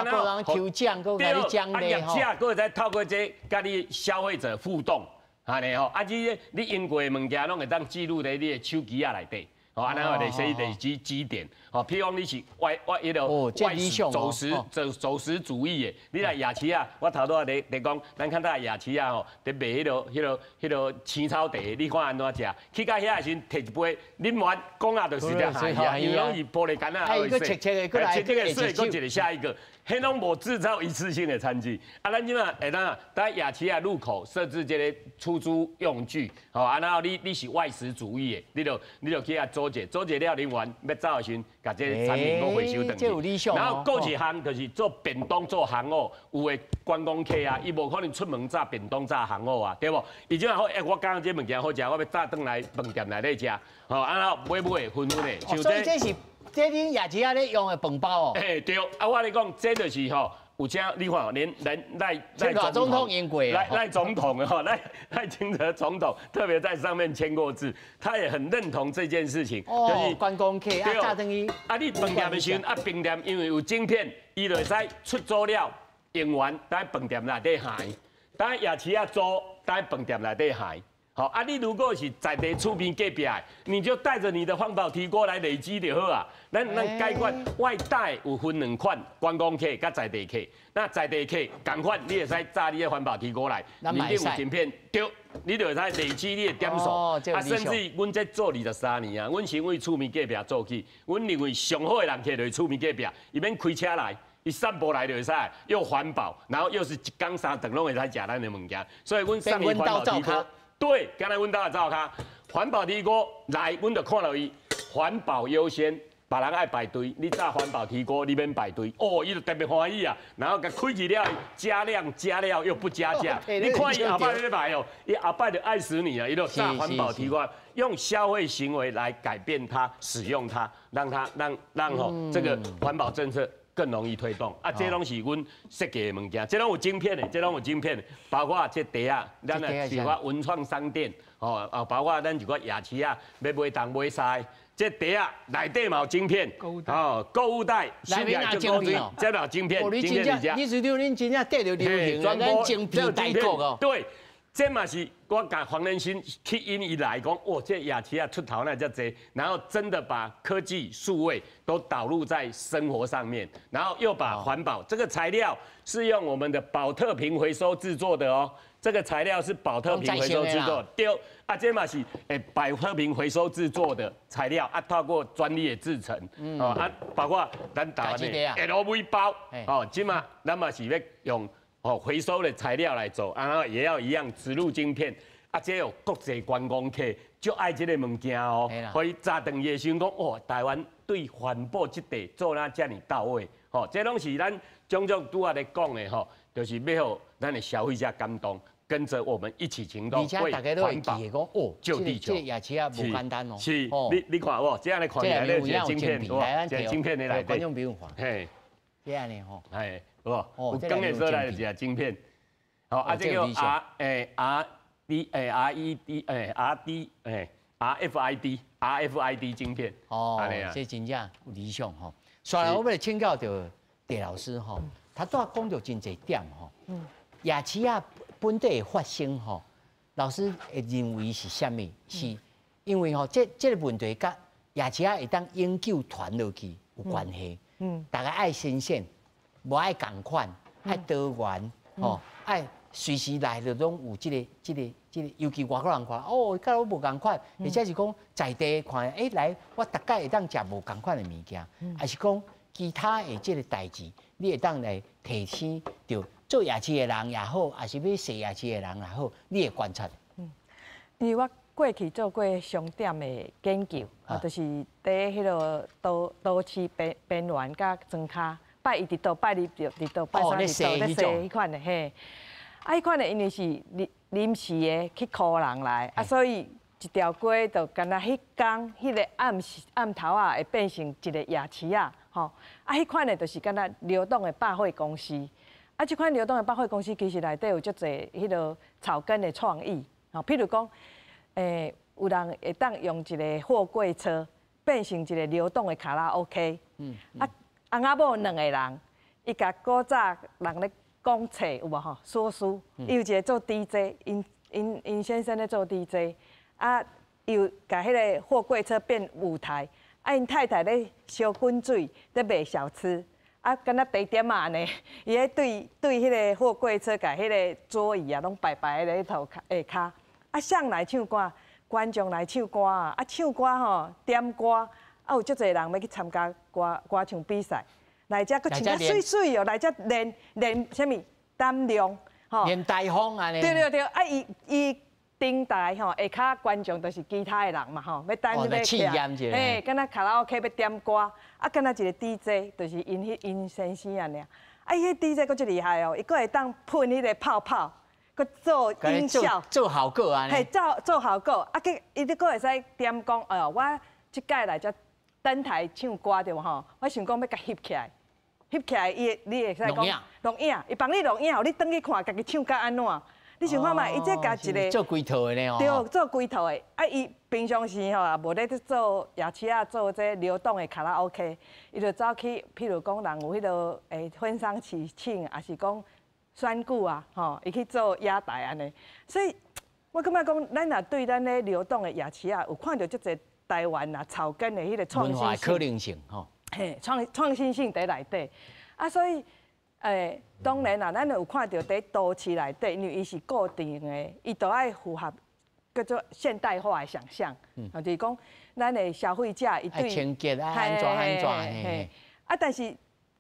閣人抽獎，閣共你獎勵吼。啊，業者閣會使透過這共你消費者互動，按呢吼，啊，這你用過的物件攏會當記錄佇你的手機仔內底，吼，按呢會累積積點，吼，譬如講你是外外彼个外食走食走食主義的，你來夜市仔，我頭拄仔佇講，咱較早夜市仔吼，佇賣彼个青草茶，你看按怎食？去到遐的時陣，提一杯，啉完講啊，就是只下因為攏是玻璃罐仔，啊，伊閣切切的，閣來切切的，所以閣一个下一個。彼攏無製造一次性的餐具，啊，咱這馬會當佇夜市仔入口設置這个出租用具，吼，啊，然後你是外食主義的，你就去遐租者，租者了啉完欲走的時陣，共這个產品閣回收轉去。然後閣一項就是做便當做烘芋，有的觀光客啊，伊無可能出門炸便當炸烘芋啊，對無？伊這馬好，欸，我感覺這物件好食，我欲炸轉來飯店內底食，吼，啊，然後買買分分的。所以這是。這恁夜市仔咧用的飯包哦。欸，對，啊，我咧講，這就是吼，有請你看，連連賴賴總統用過，賴總統的吼，賴清德總統特別在上面簽過字，他也很認同這件事情。哦，就是觀光客啊，炸轉去。啊，你飯店的時陣啊，飯店因為有晶片，伊就會使出租了，用完佇飯店內底還，佇夜市仔租，佇飯店內底還。好啊，你如果是在地厝邊隔壁的，你就帶著你的環保提鍋來累積就好啊。咱解決外帶有分兩款，觀光客佮在地客。那在地客仝款，你會使炸你的環保提鍋來，裡面有晶片，對，你就會使累積你的點數。啊，甚至阮這做23年啊，阮先為厝邊隔壁做起，阮認為上好的人客就是厝邊隔壁，伊免開車來。伊散步來就會使，又環保，然後又是一工三頓攏會使食咱的物件，所以阮送伊環保提鍋。對，敢若阮兜的灶跤，環保提鍋來，阮就看著伊環保優先，別人愛排隊，你炸環保提鍋，你免排隊，哦，伊就特別歡喜啊。然後共開起了，加量加料又不加價，你看伊後擺咧賣哦，伊後擺就愛死你啊！伊就炸環保提鍋，用消費行為來改變它，使用它，讓它讓吼這個環保政策更容易推動。啊，這攏是阮設計的物件，這攏有晶片的，這攏有晶片的，包括這袋仔，咱啊是寡文創商店，吼啊，包括咱一寡夜市仔，欲買東買西，這袋仔內底嘛有晶片，哦，購物袋，內面有晶片，這有晶片，你真正，你是講恁真正綴著流行，咱晶片大國哦。對。這嘛是我共黃仁勳吸引伊來講，哇，這夜市仔出頭若遮濟，然後真的把科技數位都導入在生活上面，然後又把環保這個材料是用我們的寶特瓶回收製作的哦，這個材料是寶特瓶回收製作，對，啊，這嘛是誒寶特瓶回收製作的材料，啊，透過專利的製成，哦，啊，包括咱台灣的 LV 包，哦，這嘛咱嘛是欲用哦，回收的材料來做，啊，然後也要一樣植入晶片，啊，這有國際觀光客就愛這个物件哦，所以早轉去的時陣講，哇，台灣對環保這塊做哪遮爾到位，吼，這攏是咱種種拄仔咧講的吼，就是欲予咱的消費者感動，跟着我們一起行動，而且大家都會記得講，哦，救地球，這個夜市仔無簡單哦，是，你看無，這按呢看起來這個晶片，哇，這個晶片的內底，觀眾朋友看，嘿，這按呢吼，嘿。有無？有光的所在就是一晶片。好，啊，這個 R 欸 R D 欸 R E D 欸 R D 欸 R F I D R F I D 晶片。哦，這真正有理想吼。煞來我欲來請教著鄭老師吼，他拄仔講著真濟點吼。夜市仔本底的發生吼，老師會認為是啥物？是因為吼，這這个問題佮夜市仔會當永久傳落去有關係。大家愛新鮮。無愛仝款，愛多元，吼，愛隨時來就攏有這个、這个、這个，尤其外國人看，哦，佮我無仝款，或者是講在地看，欸，來，我逐擺會當食無仝款的物件，抑是講其他的這个代誌，你會當來提醒著做夜市的人也好，抑是欲踅夜市的人也好，你會觀察。因為我過去做過商店的研究，就是佇彼个都都市邊邊緣佮莊跤。拜一佇倒，拜二佇倒，拜三佇倒，咧踅彼款的嘿。啊，彼款的因為是臨臨時的去箍人來，啊，所以一條街就敢若彼工彼个暗時暗頭仔會變成一個夜市仔，吼。啊，彼款的就是敢若流動的百貨公司。啊，這款流動的百貨公司其實內底有足濟彼个草根的創意，吼，譬如講，有人會當用一個貨櫃車變成一個流動的卡拉 OK，啊。翁仔某兩個人，伊共古早人咧講冊有無吼？說書，伊有一個做 DJ，𪜶𪜶𪜶先生咧做 DJ，啊，伊有共彼个貨櫃車變舞台，啊，𪜶太太咧燒滾水，咧賣小吃，啊，敢若茶點仔按呢，伊咧對對彼個貨櫃車共彼个桌椅啊，攏排排咧塗跤下跤，啊，誰來唱歌？觀眾來唱歌啊，啊，唱歌吼，點歌。啊，有足濟人欲去參加歌歌唱比賽，來遮閣穿甲媠媠哦，來遮練練啥物膽量，吼。練台風按呢。對對對，啊伊伊頂台吼，下跤觀眾都是其他的人嘛吼，欲等欲試驗一下。嘿，敢若卡拉 OK 欲點歌，啊，敢若一个 DJ，就是𪜶彼𪜶先生按呢。啊，伊彼 DJ 閣足厲害哦，伊閣會當噴彼个泡泡，閣做音效，做效果按呢。嘿，做做效果，啊，佮伊閣會使點講，哎喲，我這擺來遮。登台唱歌對無吼？我想講欲共翕起來，翕起來，伊會你會使講錄影，伊幫你錄影，予你轉去看，家己唱甲按怎？你想看覓？伊這共一个做規套的呢？對，做規套的。啊，伊平常時吼也無咧做夜市仔做這流動的卡拉 OK，伊就走去，譬如講人有彼个婚喪喜慶，抑是講選舉啊，吼，伊去做野台按呢。所以我感覺講，咱若對咱咧流動的夜市仔有看著足濟。台灣啊，草根的彼个創新性，可能性吼，嘿，創創新性佇內底，啊，所以，當然啦，咱有看著佇都市內底，因為伊是固定的，伊都愛符合叫做現代化的想象，就是講咱的消費者伊對清潔啊，按怎按怎嘿，啊，但是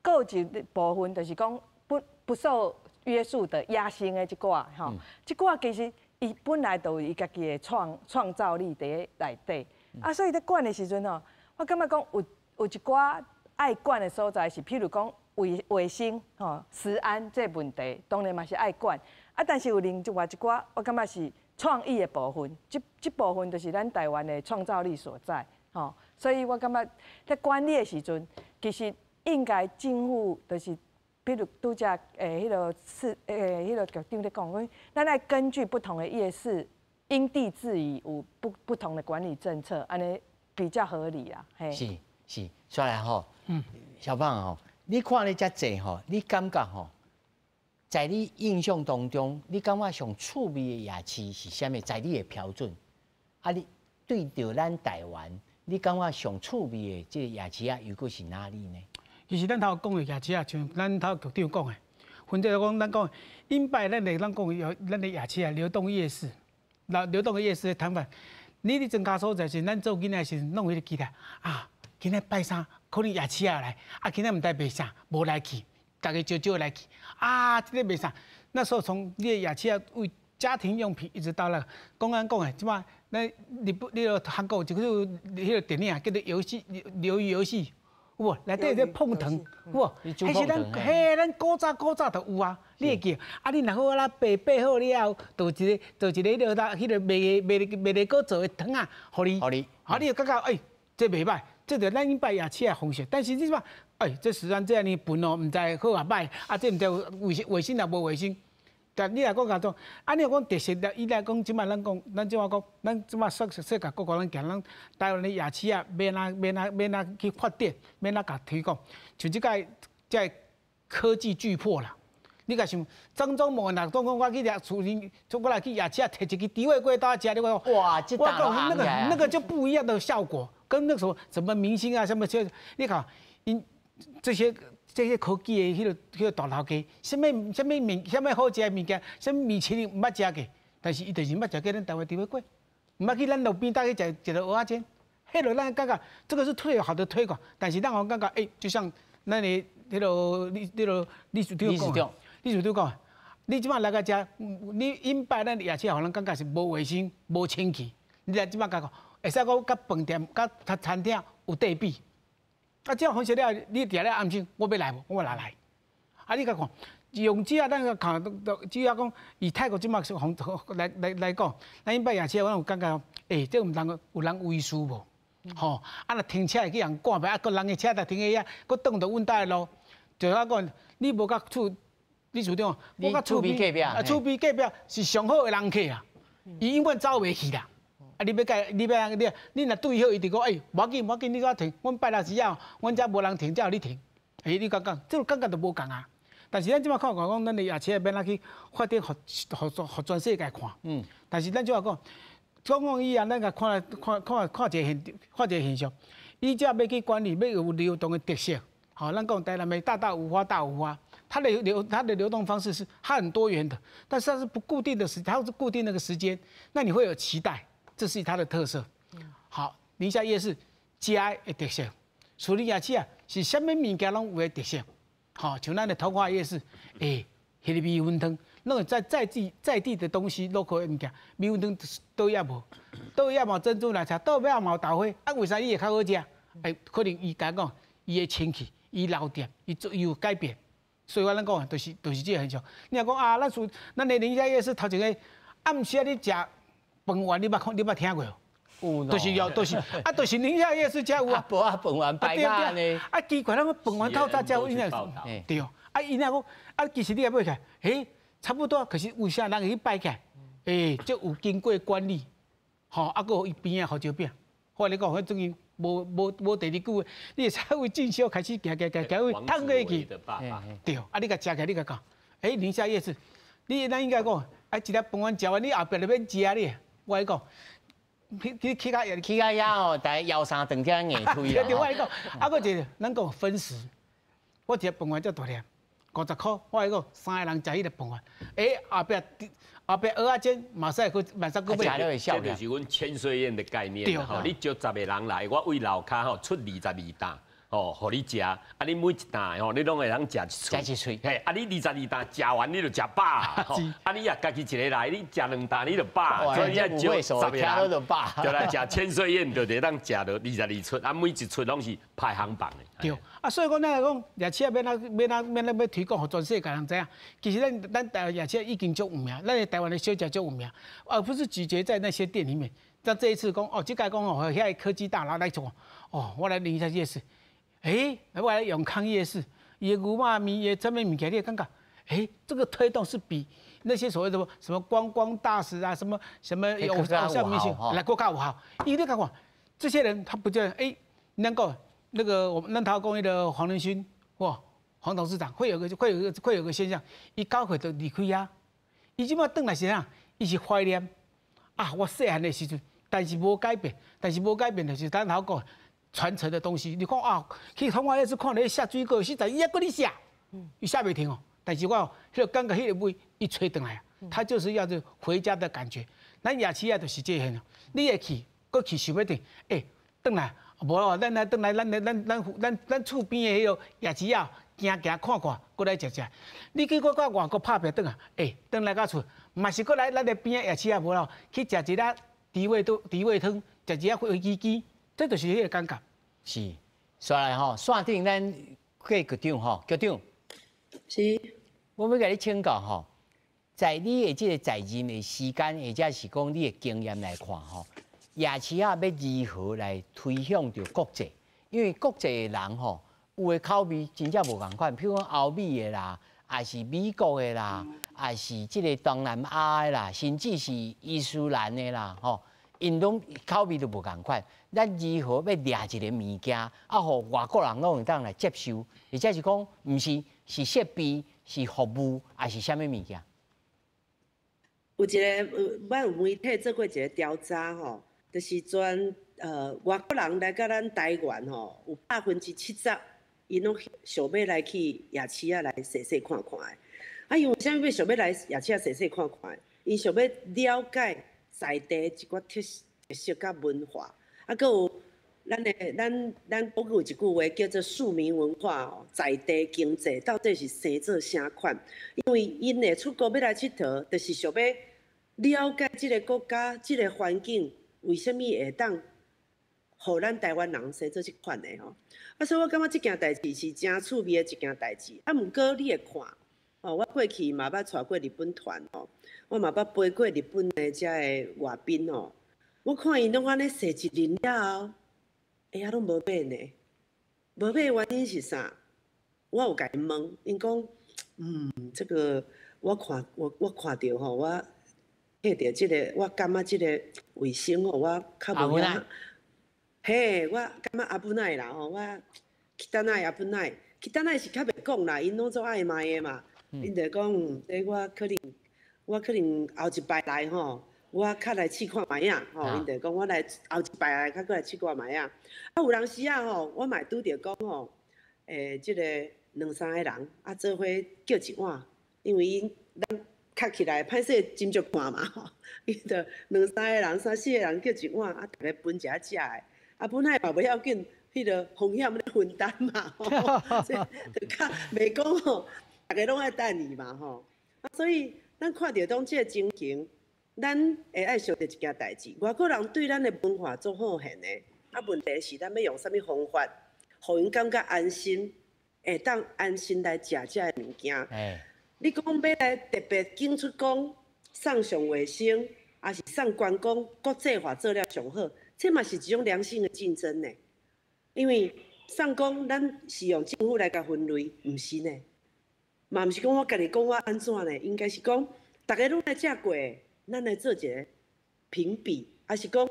閣有一部分就是講不不受約束的野生的這寡吼，這寡其實伊本來就有伊家己的創創造力佇內底。啊，所以咧管的時陣吼，我感覺講有有一寡愛管的所在是，譬如講衛衛生吼、食安這個問題，當然嘛是愛管。啊，但是有另外一寡，我感覺是創意的部分，這這部分就是咱台灣的創造力所在，吼。所以我感覺咧管理的時陣，其實應該政府就是，譬如拄才彼个是彼个局長咧講，講咱愛根據不同的夜市。因地制宜，有不不同的管理政策，按呢比較合理啦。嘿，是是，煞來吼，小胖吼，你看咧遮濟吼，你感覺吼，在你印象當中，你感覺上趣味的夜市是啥物？在你的標準，啊，你對著咱台灣，你感覺上趣味的這個夜市仔，又閣是哪裡呢？其實咱頭講的夜市仔，像咱頭局長講的，或者講咱講，𪜶擺咱的咱講有咱的夜市仔，流動夜市，流動的夜市的攤販，你佇莊跤所在時，咱做囡仔時，攏有彼個期待啊，今仔拜三可能夜市仔來，啊，今仔毋知賣啥，無來去。大家少少來去啊！這個賣啥？那時候從你的夜市仔為家庭用品，一直到那公安講的，這擺咱日本、你個韓國就個彼個電影叫做遊戲、魷魚遊戲，有無？內底咧碰糖，有無？彼是咱嘿，咱古早古早就有啊，你會記？啊，你若好啦，爬爬好了後，就一個就一個彼個彼個賣賣賣咧閣做的糖仔，予你，予你，啊，你就感覺欸，這袂䆀，這就咱𪜶擺夜市的方式，但是你這擺。欸，這時間這按呢歕哦，毋知好抑䆀，啊，這毋知衛生衛生抑無衛生。但你若講較講，啊，你若講特色，伊來講，這擺咱講，咱這擺講，咱這擺世世界各國咱行，咱台灣的夜市仔，欲按怎欲按怎欲按怎去發展，欲按怎共推廣，像這擺這科技巨擘啦。你共想，張忠謀若講講我去掠厝裡，我來去夜市仔提一支豬血粿到食，你講哇，這我講那個就不一樣的效果，跟那時候什麼明星啊，什麼這，你看𪜶。這些科技的彼個大頭家，啥物啥物物，啥物好食的物件，啥物米其林毋捌食過，但是伊就是毋捌食過咱台灣豬血粿，毋捌去咱路邊摊去食一個蚵仔煎，彼個咱感覺這個是最好的推廣，但是咱予感覺，欸，就像咱的彼個你彼個理事長講，理事長講，你這擺來到遮，你𪜶擺咱夜市，予人感覺是無衛生、無清氣，你來這擺感覺，會使講佮飯店、佮餐廳有對比。啊，這樣方式了，你佇遐咧暗心，我欲來無？我來來。啊，你共看，用這咱個看，主要講以泰國這擺來來來講，咱𪜶擺夜市，我有感覺，欸，這毋通有人違序無？吼，啊，若停車會去予人趕袂，啊，閣人的車若停佇遐，閣擋著阮兜的路，就我講，你無佮厝，理事長，我佮厝邊隔壁，啊，厝邊隔壁是上好的人客啊，伊永遠走袂去啦。啊！你欲共，你欲按怎，你若對伊好，伊就講，欸，無要緊，無要緊，你閣停，阮拜六時仔，阮遮無人停，才予你停。欸，你感覺這個感覺就無仝啊。但是咱這擺看看講，咱的夜市欲按怎去發展，予全世界看。但是咱這擺講，總講以後，咱共看看看看一個現看一個現象，伊這欲去管理，欲有流動的特色。好，咱講台南的大大五花大五花，它的流動方式是它很多元的，但是它是不固定的時，它是固定那個時間，那你會有期待。這是它的特色。好，寧夏夜市食的特色，樹林夜市啊，是啥物物件攏有的特色。好，像咱的通化夜市，欸，彼個米粉湯，那個在在地的東西，local 的物件，米粉湯佗也無，佗也無珍珠奶茶，佗也無豆花，啊，為啥伊會較好食？欸，可能伊共講，伊的清氣，伊老店，伊做伊有改變，所以我咱講就是這個現象。你若講啊，咱樹咱的寧夏夜市頭一個暗時仔咧食飯圓，你捌看？你捌聽過無？有，就是有，就是啊，就是寧夏夜市才有啊。無啊，飯圓擺甲按呢。啊，奇怪，咱講飯圓透早才有，應該對。啊，伊若講啊，其實你也買起來，欸，差不多。可是為啥人會去擺起來？欸，這有經過管理，吼，啊，閣有伊邊仔胡椒餅。我共你講，彼最近無無無第二句話，你會使為進修開始行行行行位褪過去。對，啊，你共食起來，你共講，欸，寧夏夜市，你咱應該講，啊，一粒飯圓食完，你後壁就免食咧。我共你講，去去去到去到遐吼，逐家枵三頓才硬推對，我共你講，啊，閣一個，咱講分食，我一個飯圓遮大粒，50箍，我共你講，三個人食彼個飯圓，欸，後壁後壁蚵仔煎嘛使去，嘛使閣買。這就是阮千歲宴的概念吼，你招十個人來，我為樓跤吼出22擔。吼，予你食，啊，你每一啖吼，你攏會通食一喙。食一喙。嘿，啊，你22擔食完，你就食飽。啊，你若家己一个來，你食兩啖你就飽。所以你愛招十個人，就來食千歲宴，就會當食著22出，啊，每一出攏是排行榜的。對，啊，所以講咱來講，夜市欲按怎欲按怎欲按怎欲推廣，予全世界人知影。其實咱咱台灣夜市已經足有名，咱的台灣的小食足有名，而不是咀嚼在那些店裡面。像這一次講，哦，這擺講哦，遐個科技大佬來做，哦，我來寧夏夜市。欸，我來永康夜市，伊的牛肉麵，伊的啥物物件，你會感覺，欸，這個推動是比那些所謂的什麼觀光大使啊，什麼什麼偶像明星來閣較有效。因為你看看，這些人他不見，欸，能夠那個我們咱頭講彼個黃仁勳，哇，黃董事長會有個現象，伊9歲就離開啊，伊這擺轉來是啥？伊是懷念啊，我細漢的時陣，但是無改變，但是無改變就是咱頭講傳承的東西。你看啊，去通化夜市看咧寫水果，實在伊猶閣咧寫，伊寫袂停哦。但是我彼個感覺，彼個味伊揣轉來啊，他就是要這回家的感覺。咱夜市仔就是這樣，你會去，閣去想欲轉，欸，轉來，無咯，咱來轉來，咱咱咱咱咱厝邊的彼個夜市仔，行行看看，閣來食食。你去閣到外國拍拚轉啊，欸，轉來到厝，嘛是閣來咱的邊仔夜市仔無咯，去食一粒豬尾湯，食一粒飛機雞，這就是彼個感覺。是，煞來吼，線頂咱郭局長吼，局長。是。我欲共你請教吼，在你的這個在任的時間，或者是講你的經驗來看吼，夜市仔欲如何來推向著國際？因為國際的人吼，有的口味真正無仝款，譬如講歐美的啦，抑是美國的啦，抑是這個東南亞的啦，甚至是伊斯蘭的啦，吼，𪜶攏口味都無仝款。咱如何欲掠一个物件，啊，予外國人攏會當來接受，或者是講，毋是是設備、是服務，抑是啥物物件？有一个，阮有媒體做過一个調查吼，就是全外國人來到咱台灣吼，有70%，𪜶攏想欲來去夜市仔來踅踅看看的。啊，𪜶為啥物欲想欲來夜市仔踅踅看看？𪜶想欲了解在地一寡特色佮文化。啊，閣有咱的咱咱國有一句話叫做庶民文化哦，在地經濟到底是生做啥款？因為𪜶會出國欲來𨑨迌，就是想欲了解這个國家、這个環境為啥物會當予咱台灣人生做這款的吼。啊，所以我感覺這件代誌是誠趣味的一件代誌。啊，毋過你會看，哦，我過去嘛捌帶過日本團吼，我嘛捌陪過日本的遮个外賓吼。我看𪜶攏按呢踅一輪了後，欸，啊攏無買呢。無買的原因是啥？我有共𪜶問，𪜶講，這個我看我看著吼，我睇著這个，我感覺這个衛生吼，我較無遐。嘿，我感覺危ない啦吼，我汚い危ない，汚い是較袂講啦，𪜶攏總愛賣的嘛。𪜶就講，這我可能後一擺來吼，我較來試看覓仔吼，𪜶就講我來後一擺來較閣來試看覓仔。啊，有當時仔吼，我嘛會拄著講吼，欸，這个兩三个人啊做伙叫一碗，因為𪜶咱較起來歹勢斟酌看嘛吼，𪜶就兩三個人、三四個人叫一碗，啊，逐家分一下食的。啊，本來嘛無要緊，彼个風險咧分擔嘛，所以就較袂講吼，逐家攏愛等伊嘛吼。啊，所以咱看著當這个情形，咱會愛想著一件代誌，外國人對咱的文化足好現的，啊，問題是咱欲用啥物方法，予𪜶感覺安心，會當安心來食這个物件。你講欲來特別景出講送上衛生，抑是送觀光國際化做了上好，這嘛是一種良性的競爭呢。因為送講咱是用政府來共分類，毋是呢，嘛毋是講我家己講我按怎呢？應該是講逐家攏來食過，咱來做一个評比，抑是講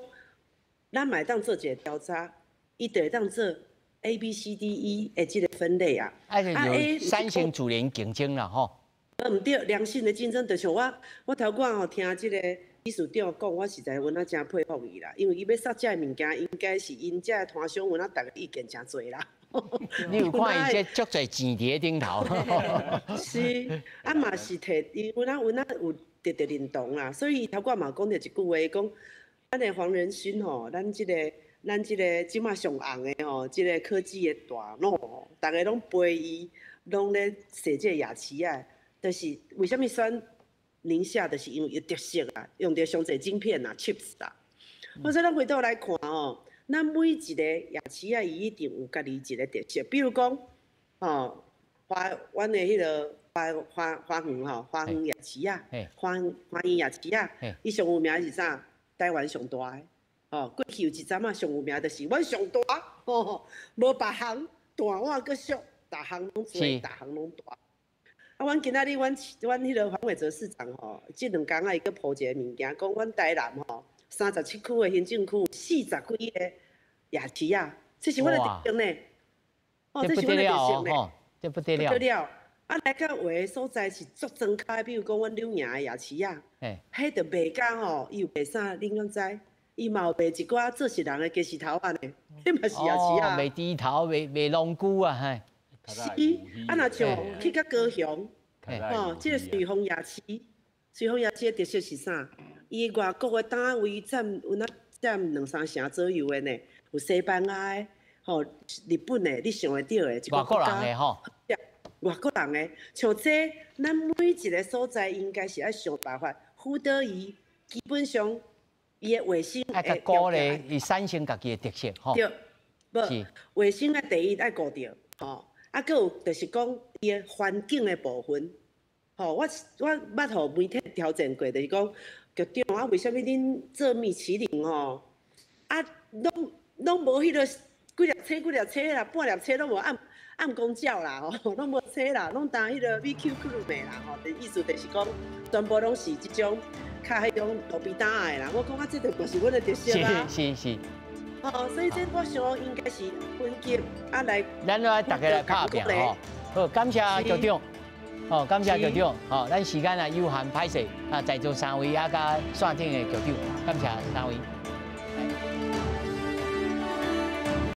咱嘛會當做一个調查，伊就會當做 A、B、C、D、E 的這个分類啊。啊，就三星主聯競爭啦，吼。毋對，良性的競爭，就像我頭拄仔吼聽這个理事長講，我實在有影誠佩服伊啦，因為伊欲殺這个物件，應該是𪜶遮的攤商有影逐家意見誠濟啦。你有看伊這足濟錢佇咧頂頭？是，啊嘛是提，伊有影有得著認同啦，所以頭拄仔嘛講著一句話，講咱的黃仁勳吼，咱這个這馬上紅的吼，這个科技的大腦吼，逐家攏陪伊，攏咧踅這个夜市仔。就是為啥物選寧夏，就是因為伊特色啊，用著上濟晶片啊，chips 啦。所以咱回頭來看吼，咱每一个夜市仔，伊一定有家己一个特色。比如講，吼，花阮的彼个花園吼，花園夜市仔，花園夜市仔，伊上有名是啥？台灣上大的，吼，過去有一陣仔上有名就是阮上大，吼，無別項大碗閣俗，逐項攏濟，逐項攏大。啊，阮今仔日阮彼个黃偉哲市長吼，這兩工仔伊閣鋪一个物件，講阮台南吼37區的行政區40幾个夜市仔，這是阮的特色呢。哦，這是阮的特色呢。這不得了。不得了！啊，來到有的所在是足莊跤的，比如講阮柳營的夜市仔，彼就賣甲吼，伊有賣啥？恁敢知？伊嘛有賣一寡做穡人的雞絲頭仔呢，彼嘛是夜市仔。賣豬頭，賣賣農具啊，嘿。是，啊，若像去到高雄，吼，這个瑞豐夜市，瑞豐夜市的特色是啥？伊外國的單位佔有若佔兩三成左右的呢，有西班牙的，吼，日本的，你想會著的，外國人的吼。外國人的，像這，咱每一个所在應該是愛想辦法輔導伊，基本上伊的衛生愛共顧咧，伊產生家己的特色吼。對，無衛生啊，第一愛顧著，吼，啊，閣有就是講伊的環境的部分，吼，我捌予媒體挑戰過，就是講局長啊，為啥物恁做米其林吼，啊，攏攏無彼个幾粒星幾粒星啦，半粒星攏無按按公照啦，吼，攏無星啦，攏焦彼个 VQ crew 啦，吼，意思就是講，全部攏是這種較彼種路邊攤的啦。我講啊，這就嘛是阮的特色啊。是是是。哦，所以這我想應該是分級啊來。咱來大家來拍拚吼。好，感謝局長。好，感謝局長。好，咱時間啊有限，歹勢啊，在座三位啊，佮線頂的局長，感謝三位。